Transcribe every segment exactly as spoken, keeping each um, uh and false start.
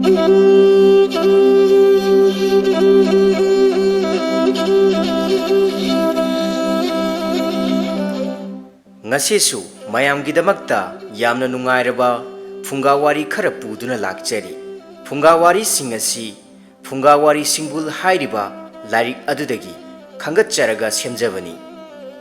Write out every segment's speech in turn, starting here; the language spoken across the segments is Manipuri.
ꯉꯁꯤꯁꯨ ꯃꯌꯥꯝꯒꯤꯗꯃꯛꯇ ꯌꯥꯝꯅ ꯅꯨꯡꯉꯥꯏꯔꯕ ꯐꯨꯡꯒꯥ ꯋꯥꯔꯤ ꯈꯔ ꯄꯨꯗꯨꯅ ꯂꯥꯛꯆꯔꯤ꯫ ꯐꯨꯡꯒꯥ ꯋꯥꯔꯤꯁꯤꯡ ꯑꯁꯤ ꯐꯨꯡꯒꯥ ꯋꯥꯔꯤ ꯁꯤꯡꯕꯨꯜ ꯍꯥꯏꯔꯤꯕ ꯂꯥꯏꯔꯤꯛ ꯑꯗꯨꯗꯒꯤ ꯈꯟꯒꯠꯆꯔꯒ ꯁꯦꯝꯖꯕꯅꯤ꯫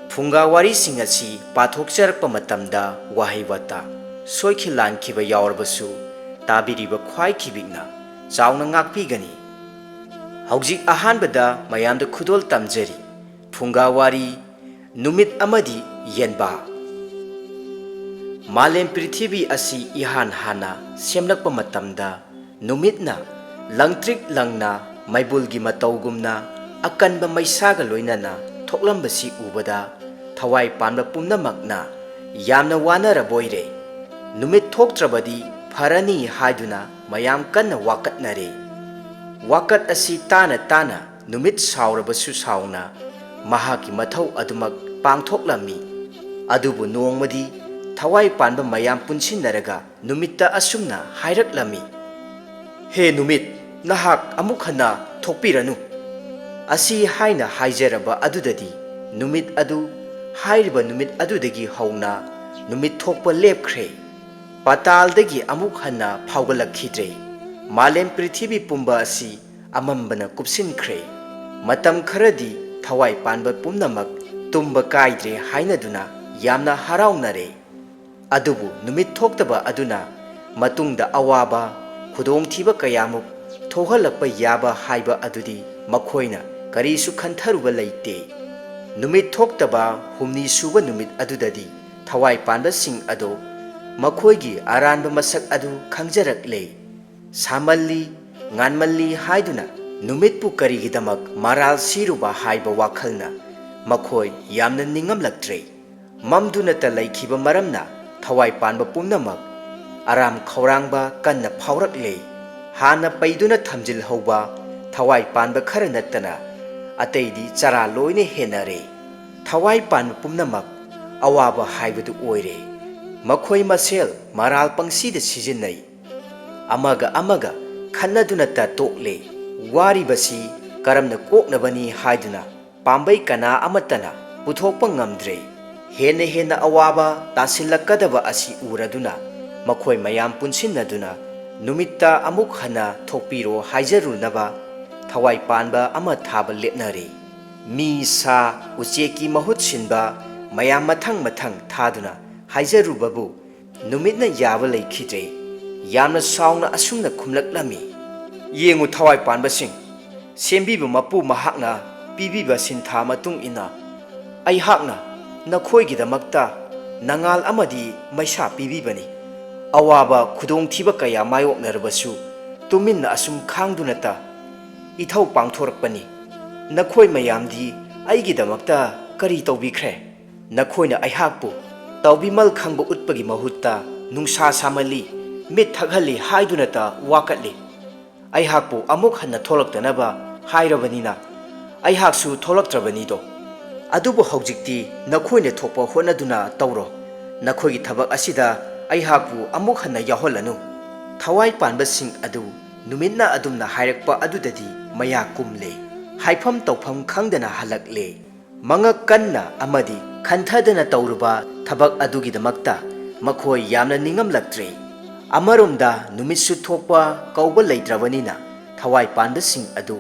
ꯐꯨꯡꯒꯥ ꯋꯥꯔꯤꯁꯤꯡ ꯑꯁꯤ ꯄꯥꯊꯣꯛꯆꯔꯛꯄ ꯃꯇꯝꯗ ꯋꯥꯍꯩ ꯋꯥꯇꯥ ꯁꯣꯏꯈꯤ ꯂꯥꯟꯈꯤꯕ ꯌꯥꯎꯔꯕꯁꯨ ꯇꯥꯕꯤꯔꯤꯕ ꯈ꯭ꯋꯥꯏ ꯈꯤꯕꯤꯛꯅ ꯆꯥꯎꯅ ꯉꯥꯛꯄꯤꯒꯅꯤ꯫ ꯍꯧꯖꯤꯛ ꯑꯍꯥꯟꯕꯗ ꯃꯌꯥꯝꯗ ꯈꯨꯗꯣꯜ ꯇꯝꯖꯔꯤ꯫ ꯐꯨꯡꯒꯥ ꯋꯥꯔꯤ, ꯅꯨꯃꯤꯠ ꯑꯃꯗꯤ ꯌꯦꯟꯕꯥ꯫ ꯃꯥꯂꯦꯝ ꯄ꯭ꯔꯤꯊꯤꯕꯤ ꯑꯁꯤ ꯏꯍꯥꯟ ꯍꯥꯟꯅ ꯁꯦꯝꯂꯛꯄ ꯃꯇꯝꯗ ꯅꯨꯃꯤꯠꯅ ꯂꯪꯇ꯭ꯔꯤꯛ ꯂꯪꯅ ꯃꯩꯕꯨꯜꯒꯤ ꯃꯇꯧꯒꯨꯝꯅ ꯑꯀꯟꯕ ꯃꯩꯁꯥꯒ ꯂꯣꯏꯅꯅ ꯊꯣꯛꯂꯝꯕꯁꯤ ꯎꯕꯗ ꯊꯋꯥꯏ ꯄꯥꯟꯕ ꯄꯨꯝꯅꯃꯛꯅ ꯌꯥꯝꯅ ꯋꯥꯅꯔꯕꯣꯏꯔꯦ꯫ ꯅꯨꯃꯤꯠ ꯊꯣꯛꯇ꯭ꯔꯕꯗꯤ ꯐꯔꯅꯤ ꯍꯥꯏꯗꯨꯅ ꯃꯌꯥꯝ ꯀꯟꯅ ꯋꯥꯀꯠꯅꯔꯦ꯫ ꯋꯥꯀꯠ ꯑꯁꯤ ꯇꯥꯅ ꯇꯥꯅ ꯅꯨꯃꯤꯠ ꯁꯥꯎꯔꯕꯁꯨ ꯁꯥꯎꯅ ꯃꯍꯥꯛꯀꯤ ꯃꯊꯧ ꯑꯗꯨꯃꯛ ꯄꯥꯡꯊꯣꯛꯂꯝꯃꯤ꯫ ꯑꯗꯨꯕꯨ ꯅꯣꯡꯃꯗꯤ ꯊꯋꯥꯏ ꯄꯥꯟꯕ ꯃꯌꯥꯝ ꯄꯨꯟꯁꯤꯟꯅꯔꯒ ꯅꯨꯃꯤꯠꯇ ꯑꯁꯨꯝꯅ ꯍꯥꯏꯔꯛꯂꯝꯃꯤ, "ꯍꯦ ꯅꯨꯃꯤꯠ, ꯅꯍꯥꯛ ꯑꯃꯨꯛ ꯍꯟꯅ ꯊꯣꯛꯄꯤꯔꯅꯨ"꯫ ꯑꯁꯤ ꯍꯥꯏꯅ ꯍꯥꯏꯖꯔꯕ ꯑꯗꯨꯗꯗꯤ ꯅꯨꯃꯤꯠ ꯑꯗꯨ, ꯍꯥꯏꯔꯤꯕ ꯅꯨꯃꯤꯠ ꯑꯗꯨꯗꯒꯤ ꯍꯧꯅ ꯅꯨꯃꯤꯠ ꯊꯣꯛꯄ ꯂꯦꯞꯈ꯭ꯔꯦ꯫ ꯄꯥꯇꯥꯜꯗꯒꯤ ꯑꯃꯨꯛ ꯍꯟꯅ ꯐꯥꯎꯒꯠꯂꯛꯈꯤꯗ꯭ꯔꯦ꯫ ꯃꯥꯂꯦꯝ ꯄ꯭ꯔꯤꯊꯤꯕꯤ ꯄꯨꯝꯕ ꯑꯁꯤ ꯑꯃꯝꯕꯅ ꯀꯨꯞꯁꯤꯟꯈ꯭ꯔꯦ꯫ ꯃꯇꯝ ꯈꯔꯗꯤ ꯊꯋꯥꯏ ꯄꯥꯟꯕ ꯄꯨꯝꯅꯃꯛ ꯇꯨꯝꯕ ꯀꯥꯏꯗ꯭ꯔꯦ ꯍꯥꯏꯅꯗꯨꯅ ꯌꯥꯝꯅ ꯍꯔꯥꯎꯅꯔꯦ꯫ ꯑꯗꯨꯕꯨ ꯅꯨꯃꯤꯠ ꯊꯣꯛꯇꯕ ꯑꯗꯨꯅ ꯃꯇꯨꯡꯗ ꯑꯋꯥꯕ, ꯈꯨꯗꯣꯡꯊꯤꯕ ꯀꯌꯥꯃꯨꯛ ꯊꯣꯛꯍꯜꯂꯛꯄ ꯌꯥꯕ ꯍꯥꯏꯕ ꯑꯗꯨꯗꯤ ꯃꯈꯣꯏꯅ ꯀꯔꯤꯁꯨ ꯈꯟꯊꯔꯨꯕ ꯂꯩꯇꯦ꯫ ꯅꯨꯃꯤꯠ ꯊꯣꯛꯇꯕ ꯍꯨꯝꯅꯤ ꯁꯨꯕ ꯅꯨꯃꯤꯠ ꯑꯗꯨꯗꯗꯤ ꯊꯋꯥꯏ ꯄꯥꯟꯕꯁꯤꯡ ꯑꯗꯨ ꯃꯈꯣꯏꯒꯤ ꯑꯔꯥꯟꯕ ꯃꯁꯛ ꯑꯗꯨ ꯈꯪꯖꯔꯛꯂꯦ꯫ ꯁꯥꯃꯜꯂꯤ, ꯉꯥꯟꯃꯜꯂꯤ ꯍꯥꯏꯗꯨꯅ ꯅꯨꯃꯤꯠꯄꯨ ꯀꯔꯤꯒꯤꯗꯃꯛ ꯃꯔꯥꯜ ꯁꯤꯔꯨꯕ ꯍꯥꯏꯕ ꯋꯥꯈꯜꯅ ꯃꯈꯣꯏ ꯌꯥꯝꯅ ꯅꯤꯡꯉꯝꯂꯛꯇ꯭ꯔꯦ꯫ ꯃꯝꯗꯨꯅꯇ ꯂꯩꯈꯤꯕ ꯃꯔꯝꯅ ꯊꯋꯥꯏ ꯄꯥꯟꯕ ꯄꯨꯝꯅꯃꯛ ꯑꯔꯥꯝ ꯈꯧꯔꯥꯡꯕ ꯀꯟꯅ ꯐꯥꯎꯔꯛꯂꯦ꯫ ꯍꯥꯟꯅ ꯄꯩꯗꯨꯅ ꯊꯝꯖꯤꯜꯍꯧꯕ ꯊꯋꯥꯏ ꯄꯥꯟꯕ ꯈꯔ ꯅꯠꯇꯅ ꯑꯇꯩꯗꯤ ꯆꯔꯥ ꯂꯣꯏꯅ ꯍꯦꯟꯅꯔꯦ꯫ ꯊꯋꯥꯏ ꯄꯥꯟꯕ ꯄꯨꯝꯅꯃꯛ ꯑꯋꯥꯕ ꯍꯥꯏꯕꯗꯨ ꯑꯣꯏꯔꯦ꯫ ꯃꯈꯣꯏ ꯃꯁꯦꯜ ꯃꯔꯥꯜ ꯄꯪꯁꯤꯗ ꯁꯤꯖꯤꯟꯅꯩ꯫ ꯑꯃꯒ ꯑꯃꯒ ꯈꯟꯅꯗꯨꯅꯇ ꯇꯣꯛꯂꯦ꯫ ꯋꯥꯔꯤꯕꯁꯤ ꯀꯔꯝꯅ ꯀꯣꯛꯅꯕꯅꯤ ꯍꯥꯏꯗꯨꯅ ꯄꯥꯝꯕꯩ ꯀꯅꯥ ꯑꯃꯠꯇꯅ ꯄꯨꯊꯣꯛꯄ ꯉꯝꯗ꯭ꯔꯦ꯫ ꯍꯦꯟꯅ ꯍꯦꯟꯅ ꯑꯋꯥꯕ ꯇꯥꯁꯤꯜꯂꯛꯀꯗꯕ ꯑꯁꯤ ꯎꯔꯗꯨꯅ ꯃꯈꯣꯏ ꯃꯌꯥꯝ ꯄꯨꯟꯁꯤꯟꯅꯗꯨꯅ ꯅꯨꯃꯤꯠꯇ ꯑꯃꯨꯛ ꯍꯟꯅ ꯊꯣꯛꯄꯤꯔꯣ ꯍꯥꯏꯖꯔꯨꯅꯕ ꯊꯋꯥꯏ ꯄꯥꯟꯕ ꯑꯃ ꯊꯥꯕ ꯂꯦꯞꯅꯔꯦ꯫ ꯃꯤ, ꯁꯥ, ꯎꯆꯦꯛꯀꯤ ꯃꯍꯨꯠ ꯁꯤꯟꯕ ꯃꯌꯥꯝ ꯃꯊꯪ ꯃꯊꯪ ꯊꯥꯗꯨꯅ ꯍꯥꯏꯖꯔꯨꯕꯕꯨ ꯅꯨꯃꯤꯠꯅ ꯌꯥꯕ ꯂꯩꯈꯤꯗ꯭ꯔꯦ꯫ ꯌꯥꯝꯅ ꯁꯥꯎꯅ ꯑꯁꯨꯝꯅ ꯈꯨꯝꯂꯛꯂꯝꯃꯤ, "ꯌꯦꯡꯉꯨ ꯊꯋꯥꯏ ꯄꯥꯟꯕꯁꯤꯡ, ꯁꯦꯝꯕꯤꯕ ꯃꯄꯨ ꯃꯍꯥꯛꯅ ꯄꯤꯕꯤꯕ ꯁꯤꯟꯊꯥ ꯃꯇꯨꯡ ꯏꯟꯅ ꯑꯩꯍꯥꯛꯅ ꯅꯈꯣꯏꯒꯤꯗꯃꯛꯇ ꯅꯉꯥꯜ ꯑꯃꯗꯤ ꯃꯩꯁꯥ ꯄꯤꯕꯤꯕꯅꯤ꯫ ꯑꯋꯥꯕ ꯈꯨꯗꯣꯡꯊꯤꯕ ꯀꯌꯥ ꯃꯥꯌꯣꯛꯅꯔꯕꯁꯨ ꯇꯨꯃꯤꯟꯅ ꯑꯁꯨꯝ ꯈꯥꯡꯗꯨꯅꯇ ꯏꯊꯧ ꯄꯥꯡꯊꯣꯔꯛꯄꯅꯤ꯫ ꯅꯈꯣꯏ ꯃꯌꯥꯝꯗꯤ ꯑꯩꯒꯤꯗꯃꯛꯇ ꯀꯔꯤ ꯇꯧꯕꯤꯈ꯭ꯔꯦ? ꯅꯈꯣꯏꯅ ꯑꯩꯍꯥꯛꯄꯨ ꯇꯧꯕꯤꯃꯜ ꯈꯪꯕ ꯎꯠꯄꯒꯤ ꯃꯍꯨꯠꯇ ꯅꯨꯡꯁꯥ ꯁꯥꯃꯜꯂꯤ, ꯃꯤꯠ ꯊꯛꯍꯜꯂꯤ ꯍꯥꯏꯗꯨꯅꯇ ꯋꯥꯀꯠꯂꯤ꯫ ꯑꯩꯍꯥꯛꯄꯨ ꯑꯃꯨꯛ ꯍꯟꯅ ꯊꯣꯛꯂꯛꯇꯅꯕ ꯍꯥꯏꯔꯕꯅꯤꯅ ꯑꯩꯍꯥꯛꯁꯨ ꯊꯣꯛꯂꯛꯇ꯭ꯔꯕꯅꯤꯗꯣ꯫ ꯑꯗꯨꯕꯨ ꯍꯧꯖꯤꯛꯇꯤ ꯅꯈꯣꯏꯅ ꯊꯣꯛꯄ ꯍꯣꯠꯅꯗꯨꯅ ꯇꯧꯔꯣ꯫ ꯅꯈꯣꯏꯒꯤ ꯊꯕꯛ ꯑꯁꯤꯗ ꯑꯩꯍꯥꯛꯄꯨ ꯑꯃꯨꯛ ꯍꯟꯅ ꯌꯥꯎꯍꯜꯂꯅꯨ꯫" ꯊꯋꯥꯏ ꯄꯥꯟꯕꯁꯤꯡ ꯑꯗꯨ ꯅꯨꯃꯤꯠꯅ ꯑꯗꯨꯝꯅ ꯍꯥꯏꯔꯛꯄ ꯑꯗꯨꯗꯗꯤ ꯃꯌꯥ ꯀꯨꯝꯂꯦ꯫ ꯍꯥꯏꯐꯝ ꯇꯧꯐꯝ ꯈꯪꯗꯅ ꯍꯜꯂꯛꯂꯦ꯫ ꯃꯉꯛ ꯀꯟꯅ ꯑꯃꯗꯤ ꯈꯟꯊꯗꯅ ꯇꯧꯔꯨꯕ ꯊꯕꯛ ꯑꯗꯨꯒꯤꯗꯃꯛꯇ ꯃꯈꯣꯏ ꯌꯥꯝꯅ ꯅꯤꯡꯉꯝꯂꯛꯇ꯭ꯔꯦ꯫ ꯑꯃꯔꯣꯝꯗ ꯅꯨꯃꯤꯠꯁꯨ ꯊꯣꯛꯄ ꯀꯧꯕ ꯂꯩꯇ꯭ꯔꯕꯅꯤꯅ ꯊꯋꯥꯏ ꯄꯥꯟꯕꯁꯤꯡ ꯑꯗꯨ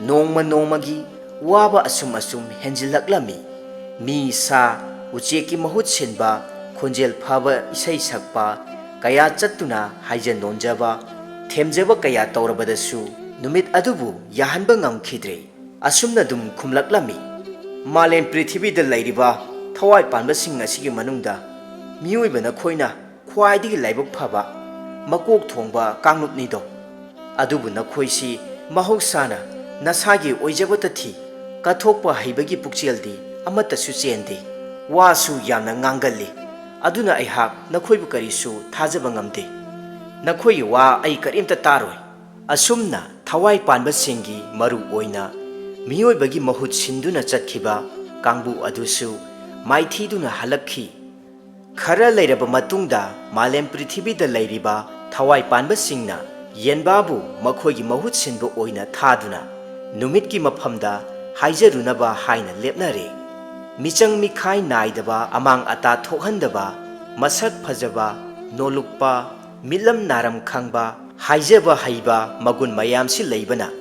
ꯅꯣꯡꯃ ꯅꯣꯡꯃꯒꯤ ꯋꯥꯕ ꯑꯁꯨꯝ ꯑꯁꯨꯝ ꯍꯦꯟꯖꯤꯜꯂꯛꯂꯝꯃꯤ꯫ ꯃꯤ, ꯁꯥ, ꯎꯆꯦꯛꯀꯤ ꯃꯍꯨꯠ ꯁꯤꯟꯕ ꯈꯣꯟꯖꯦꯜ ꯐꯕ ꯏꯁꯩ ꯁꯛꯄ ꯀꯌꯥ ꯆꯠꯇꯨꯅ ꯍꯥꯏꯖ ꯅꯣꯟꯖꯕ, ꯊꯦꯝꯖꯕ ꯀꯌꯥ ꯇꯧꯔꯕꯗꯁꯨ ꯅꯨꯃꯤꯠ ꯑꯗꯨꯕꯨ ꯌꯥꯍꯟꯕ ꯉꯝꯈꯤꯗ꯭ꯔꯦ꯫ ꯑꯁꯨꯝꯅ ꯑꯗꯨꯝ ꯈꯨꯝꯂꯛꯂꯝꯃꯤ, "ꯃꯥꯂꯦꯝ ꯄ꯭ꯔꯤꯊꯤꯕꯤꯗ ꯂꯩꯔꯤꯕ ꯊꯋꯥꯏ ꯄꯥꯟꯕꯁꯤꯡ ꯑꯁꯤꯒꯤ ꯃꯅꯨꯡꯗ ꯃꯤꯑꯣꯏꯕ ꯅꯈꯣꯏꯅ ꯈ꯭ꯋꯥꯏꯗꯒꯤ ꯂꯥꯏꯕꯛ ꯐꯕ, ꯃꯀꯣꯛ ꯊꯣꯡꯕ ꯀꯥꯡꯂꯨꯞꯅꯤꯗꯣ꯫ ꯑꯗꯨꯕꯨ ꯅꯈꯣꯏꯁꯤ ꯃꯍꯧꯁꯥꯅ ꯅꯁꯥꯒꯤ ꯑꯣꯏꯖꯕꯇ ꯊꯤ, ꯀꯠꯊꯣꯛꯄ ꯍꯩꯕꯒꯤ ꯄꯨꯛꯆꯦꯜꯗꯤ ꯑꯃꯠꯇꯁꯨ ꯆꯦꯟꯗꯦ꯫ ꯋꯥꯁꯨ ꯌꯥꯝꯅ ꯉꯥꯡꯒꯜꯂꯤ꯫ ꯑꯗꯨꯅ ꯑꯩꯍꯥꯛ ꯅꯈꯣꯏꯕꯨ ꯀꯔꯤꯁꯨ ꯊꯥꯖꯕ ꯉꯝꯗꯦ꯫ ꯅꯈꯣꯏꯒꯤ ꯋꯥ ꯑꯩ ꯀꯔꯤꯝꯇ ꯇꯥꯔꯣꯏ꯫" ꯑꯁꯨꯝꯅ ꯊꯋꯥꯏ ꯄꯥꯟꯕꯁꯤꯡꯒꯤ ꯃꯔꯨ ꯑꯣꯏꯅ ꯃꯤꯑꯣꯏꯕꯒꯤ ꯃꯍꯨꯠ ꯁꯤꯟꯗꯨꯅ ꯆꯠꯈꯤꯕ ꯀꯥꯡꯕꯨ ꯑꯗꯨꯁꯨ ꯃꯥꯏꯊꯤꯗꯨꯅ ꯍꯜꯂꯛꯈꯤ꯫ ꯈꯔ ꯂꯩꯔꯕ ꯃꯇꯨꯡꯗ ꯃꯥꯂꯦꯝ ꯄ꯭ꯔꯤꯊꯤꯕꯤꯗ ꯂꯩꯔꯤꯕ ꯊꯋꯥꯏ ꯄꯥꯟꯕꯁꯤꯡꯅ ꯌꯦꯟꯕꯥꯕꯨ ꯃꯈꯣꯏꯒꯤ ꯃꯍꯨꯠ ꯁꯤꯟꯕ ꯑꯣꯏꯅ ꯊꯥꯗꯨꯅ ꯅꯨꯃꯤꯠꯀꯤ ꯃꯐꯝꯗ ꯍꯥꯏꯖꯔꯨꯅꯕ ꯍꯥꯏꯅ ꯂꯦꯞꯅꯔꯦ꯫ ꯃꯤꯆꯪ ꯃꯤꯈꯥꯏ ꯅꯥꯏꯗꯕ, ꯑꯃꯥꯡ ꯑꯇꯥ ꯊꯣꯛꯍꯟꯗꯕ, ꯃꯁꯛ ꯐꯖꯕ, ꯅꯣꯂꯨꯛꯄ, ꯃꯤꯠꯂꯝ ꯅꯥꯔꯝ ꯈꯪꯕ, ꯍꯥꯏꯖꯕ ꯍꯩꯕ ꯃꯒꯨꯟ ꯃꯌꯥꯝꯁꯤ ꯂꯩꯕꯅ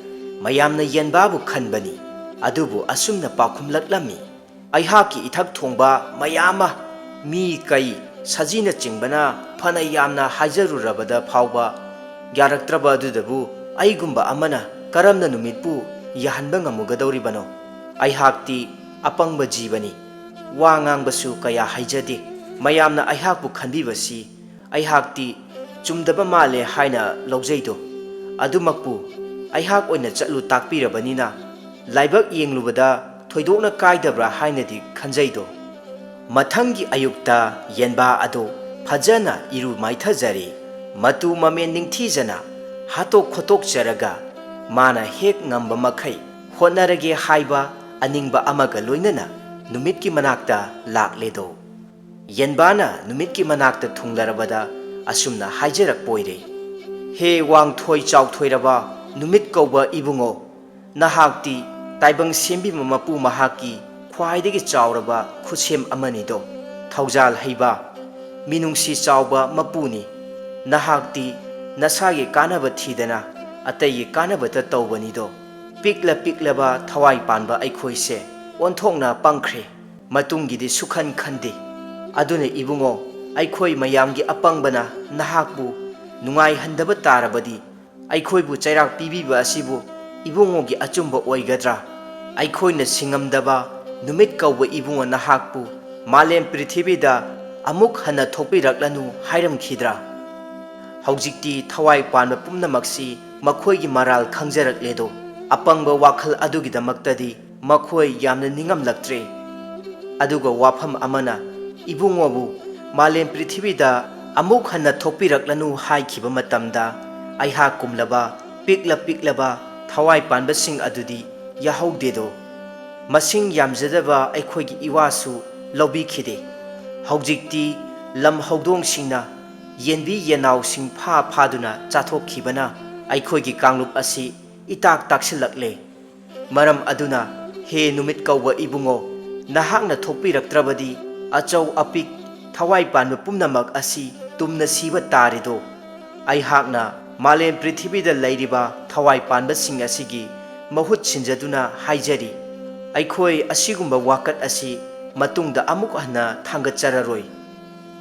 ꯃꯌꯥꯝꯅ ꯌꯦꯟꯕꯥꯕꯨ ꯈꯟꯕꯅꯤ꯫ ꯑꯗꯨꯕꯨ ꯑꯁꯨꯝꯅ ꯄꯥꯎꯈꯨꯝꯂꯛꯂꯝꯃꯤ, ꯑꯩꯍꯥꯛꯀꯤ ꯏꯊꯛ ꯊꯣꯡꯕ ꯃꯌꯥꯝ ꯑꯃ, ꯃꯤ ꯀꯩ ꯁꯖꯤꯅꯆꯤꯡꯕꯅ ꯐꯅ ꯌꯥꯝꯅ ꯍꯥꯏꯖꯔꯨꯔꯕꯗ ꯐꯥꯎꯕ ꯌꯥꯔꯛꯇ꯭ꯔꯕ ꯑꯗꯨꯗꯕꯨ ꯑꯩꯒꯨꯝꯕ ꯑꯃꯅ ꯀꯔꯝꯅ ꯅꯨꯃꯤꯠꯄꯨ ꯌꯥꯍꯟꯕ ꯉꯝꯃꯨꯒꯗꯧꯔꯤꯕꯅꯣ? ꯑꯩꯍꯥꯛꯇꯤ ꯑꯄꯪꯕ ꯖꯤꯕꯅꯤ꯫ ꯋꯥ ꯉꯥꯡꯕꯁꯨ ꯀꯌꯥ ꯍꯩꯖꯗꯦ꯫ ꯃꯌꯥꯝꯅ ꯑꯩꯍꯥꯛꯄꯨ ꯈꯟꯕꯤꯕꯁꯤ ꯑꯩꯍꯥꯛꯇꯤ ꯆꯨꯝꯗꯕ ꯃꯥꯜꯂꯦ ꯍꯥꯏꯅ ꯂꯧꯖꯩꯗꯣ꯫ ꯑꯗꯨꯃꯛꯄꯨ ꯑꯩꯍꯥꯛ ꯑꯣꯏꯅ ꯆꯠꯂꯨ ꯇꯥꯛꯄꯤꯔꯕꯅꯤꯅ ꯂꯥꯏꯕꯛ ꯌꯦꯡꯂꯨꯕꯗ ꯊꯣꯏꯗꯣꯛꯅ ꯀꯥꯏꯗꯕ꯭ꯔꯥ ꯍꯥꯏꯅꯗꯤ ꯈꯟꯖꯩꯗꯣ꯫ ꯃꯊꯪꯒꯤ ꯑꯌꯨꯛꯇ ꯌꯦꯟꯕꯥ ꯑꯗꯨ ꯐꯖꯅ ꯏꯔꯨ ꯃꯥꯏꯊꯖꯔꯦ꯫ ꯃꯇꯨ ꯃꯃꯦꯟ ꯅꯤꯡꯊꯤꯖꯅ ꯍꯥꯠꯇꯣꯛ ꯈꯣꯠꯇꯣꯛꯆꯔꯒ ꯃꯥꯅ ꯍꯦꯛ ꯉꯝꯕ ꯃꯈꯩ ꯍꯣꯠꯅꯔꯒꯦ ꯍꯥꯏꯕ ꯑꯅꯤꯡꯕ ꯑꯃꯒ ꯂꯣꯏꯅꯅ ꯅꯨꯃꯤꯠꯀꯤ ꯃꯅꯥꯛꯇ ꯂꯥꯛꯂꯦꯗꯣ꯫ ꯌꯦꯟꯕꯥꯅ ꯅꯨꯃꯤꯠꯀꯤ ꯃꯅꯥꯛꯇ ꯊꯨꯡꯂꯔꯕꯗ ꯑꯁꯨꯝꯅ ꯍꯥꯏꯖꯔꯛꯄ ꯑꯣꯏꯔꯦ, "ꯍꯦ ꯋꯥꯡꯊꯣꯏ ꯆꯥꯎꯊꯣꯏꯔꯕ ꯅꯨꯃꯤꯠ ꯀꯧꯕ ꯏꯕꯨꯡꯉꯣ, ꯅꯍꯥꯛꯇꯤ ꯇꯥꯏꯕꯪ ꯁꯦꯝꯕꯤꯕ ꯃꯄꯨ ꯃꯍꯥꯛꯀꯤ ꯈ꯭ꯋꯥꯏꯗꯒꯤ ꯆꯥꯎꯔꯕ ꯈꯨꯠꯁꯦꯝ ꯑꯃꯅꯤꯗꯣ꯫ ꯊꯧꯖꯥꯜ ꯍꯩꯕ, ꯃꯤꯅꯨꯡꯁꯤ ꯆꯥꯎꯕ ꯃꯄꯨꯅꯤ꯫ ꯅꯍꯥꯛꯇꯤ ꯅꯁꯥꯒꯤ ꯀꯥꯟꯅꯕ ꯊꯤꯗꯅ ꯑꯇꯩꯒꯤ ꯀꯥꯟꯅꯕꯇ ꯇꯧꯕꯅꯤꯗꯣ꯫ ꯄꯤꯛꯂ ꯄꯤꯛꯂꯕ ꯊꯋꯥꯏ ꯄꯥꯟꯕ ꯑꯩꯈꯣꯏꯁꯦ ꯑꯣꯟꯊꯣꯛꯅ ꯄꯪꯈ꯭ꯔꯦ꯫ ꯃꯇꯨꯡꯒꯤꯗꯤ ꯁꯨꯈꯟ ꯈꯟꯗꯦ꯫ ꯑꯗꯨꯅ ꯏꯕꯨꯡꯉꯣ, ꯑꯩꯈꯣꯏ ꯃꯌꯥꯝꯒꯤ ꯑꯄꯪꯕꯅ ꯅꯍꯥꯛꯄꯨ ꯅꯨꯡꯉꯥꯏꯍꯟꯗꯕ ꯇꯥꯔꯕꯗꯤ ꯑꯩꯈꯣꯏꯕꯨ ꯆꯩꯔꯥꯛ ꯄꯤꯕꯤꯕ ꯑꯁꯤꯕꯨ ꯏꯕꯨꯡꯉꯣꯒꯤ ꯑꯆꯨꯝꯕ ꯑꯣꯏꯒꯗ꯭ꯔꯥ? ꯑꯩꯈꯣꯏꯅ ꯁꯤꯡꯉꯝꯗꯕ ꯅꯨꯃꯤꯠ ꯀꯧꯕ ꯏꯕꯨꯡꯉꯣ ꯅꯍꯥꯛꯄꯨ ꯃꯥꯂꯦꯝ ꯄ꯭ꯔꯤꯊꯤꯕꯤꯗ ꯑꯃꯨꯛ ꯍꯟꯅ ꯊꯣꯛꯄꯤꯔꯛꯂꯅꯨ ꯍꯥꯏꯔꯝꯈꯤꯗ꯭ꯔꯥ?" ꯍꯧꯖꯤꯛꯇꯤ ꯊꯋꯥꯏ ꯄꯥꯟꯕ ꯄꯨꯝꯅꯃꯛꯁꯤ ꯃꯈꯣꯏꯒꯤ ꯃꯔꯥꯜ ꯈꯪꯖꯔꯛꯂꯦꯗꯣ꯫ ꯑꯄꯪꯕ ꯋꯥꯈꯜ ꯑꯗꯨꯒꯤꯗꯃꯛꯇꯗꯤ ꯃꯈꯣꯏ ꯌꯥꯝꯅ ꯅꯤꯡꯉꯝꯂꯛꯇ꯭ꯔꯦ꯫ ꯑꯗꯨꯒ ꯋꯥꯐꯝ ꯑꯃꯅ, ꯏꯕꯨꯡꯉꯣꯕꯨ ꯃꯥꯂꯦꯝ ꯄ꯭ꯔꯤꯊꯤꯕꯤꯗ ꯑꯃꯨꯛ ꯍꯟꯅ ꯊꯣꯛꯄꯤꯔꯛꯂꯅꯨ ꯍꯥꯏꯈꯤꯕ ꯃꯇꯝꯗ ꯑꯩꯍꯥꯛ ꯀꯨꯝꯂꯕ ꯄꯤꯛꯂ ꯄꯤꯛꯂꯕ ꯊꯋꯥꯏ ꯄꯥꯟꯕꯁꯤꯡ ꯑꯗꯨꯗꯤ ꯌꯥꯍꯧꯗꯦꯗꯣ꯫ ꯃꯁꯤꯡ ꯌꯥꯝꯖꯗꯕ ꯑꯩꯈꯣꯏꯒꯤ ꯏꯋꯥꯁꯨ ꯂꯧꯕꯤꯈꯤꯗꯦ꯫ ꯍꯧꯖꯤꯛꯇꯤ ꯂꯝ ꯍꯧꯗꯣꯡꯁꯤꯡꯅ ꯌꯦꯟꯕꯤ ꯌꯦꯟꯅꯥꯎꯁꯤꯡ ꯐꯥ ꯐꯥꯗꯨꯅ ꯆꯥꯊꯣꯛꯈꯤꯕꯅ ꯑꯩꯈꯣꯏꯒꯤ ꯀꯥꯡꯂꯨꯞ ꯑꯁꯤ ꯏꯇꯥꯛ ꯇꯥꯛꯁꯤꯜꯂꯛꯂꯦ꯫ ꯃꯔꯝ ꯑꯗꯨꯅ, ꯍꯦ ꯅꯨꯃꯤꯠ ꯀꯧꯕ ꯏꯕꯨꯡꯉꯣ, ꯅꯍꯥꯛꯅ ꯊꯣꯛꯄꯤꯔꯛꯇ꯭ꯔꯕꯗꯤ ꯑꯆꯧ ꯑꯄꯤꯛ ꯊꯋꯥꯏ ꯄꯥꯟꯕ ꯄꯨꯝꯅꯃꯛ ꯑꯁꯤ ꯇꯨꯝꯅ ꯁꯤꯕ ꯇꯥꯔꯦꯗꯣ꯫ ꯑꯩꯍꯥꯛꯅ ꯃꯥꯂꯦꯝ ꯄ꯭ꯔꯤꯊꯤꯕꯤꯗ ꯂꯩꯔꯤꯕ ꯊꯋꯥꯏ ꯄꯥꯟꯕꯁꯤꯡ ꯑꯁꯤꯒꯤ ꯃꯍꯨꯠ ꯁꯤꯟꯖꯗꯨꯅ ꯍꯥꯏꯖꯔꯤ, ꯑꯩꯈꯣꯏ ꯑꯁꯤꯒꯨꯝꯕ ꯋꯥꯀꯠ ꯑꯁꯤ ꯃꯇꯨꯡꯗ ꯑꯃꯨꯛ ꯍꯟꯅ ꯊꯥꯡꯒꯠꯆꯔꯔꯣꯏ꯫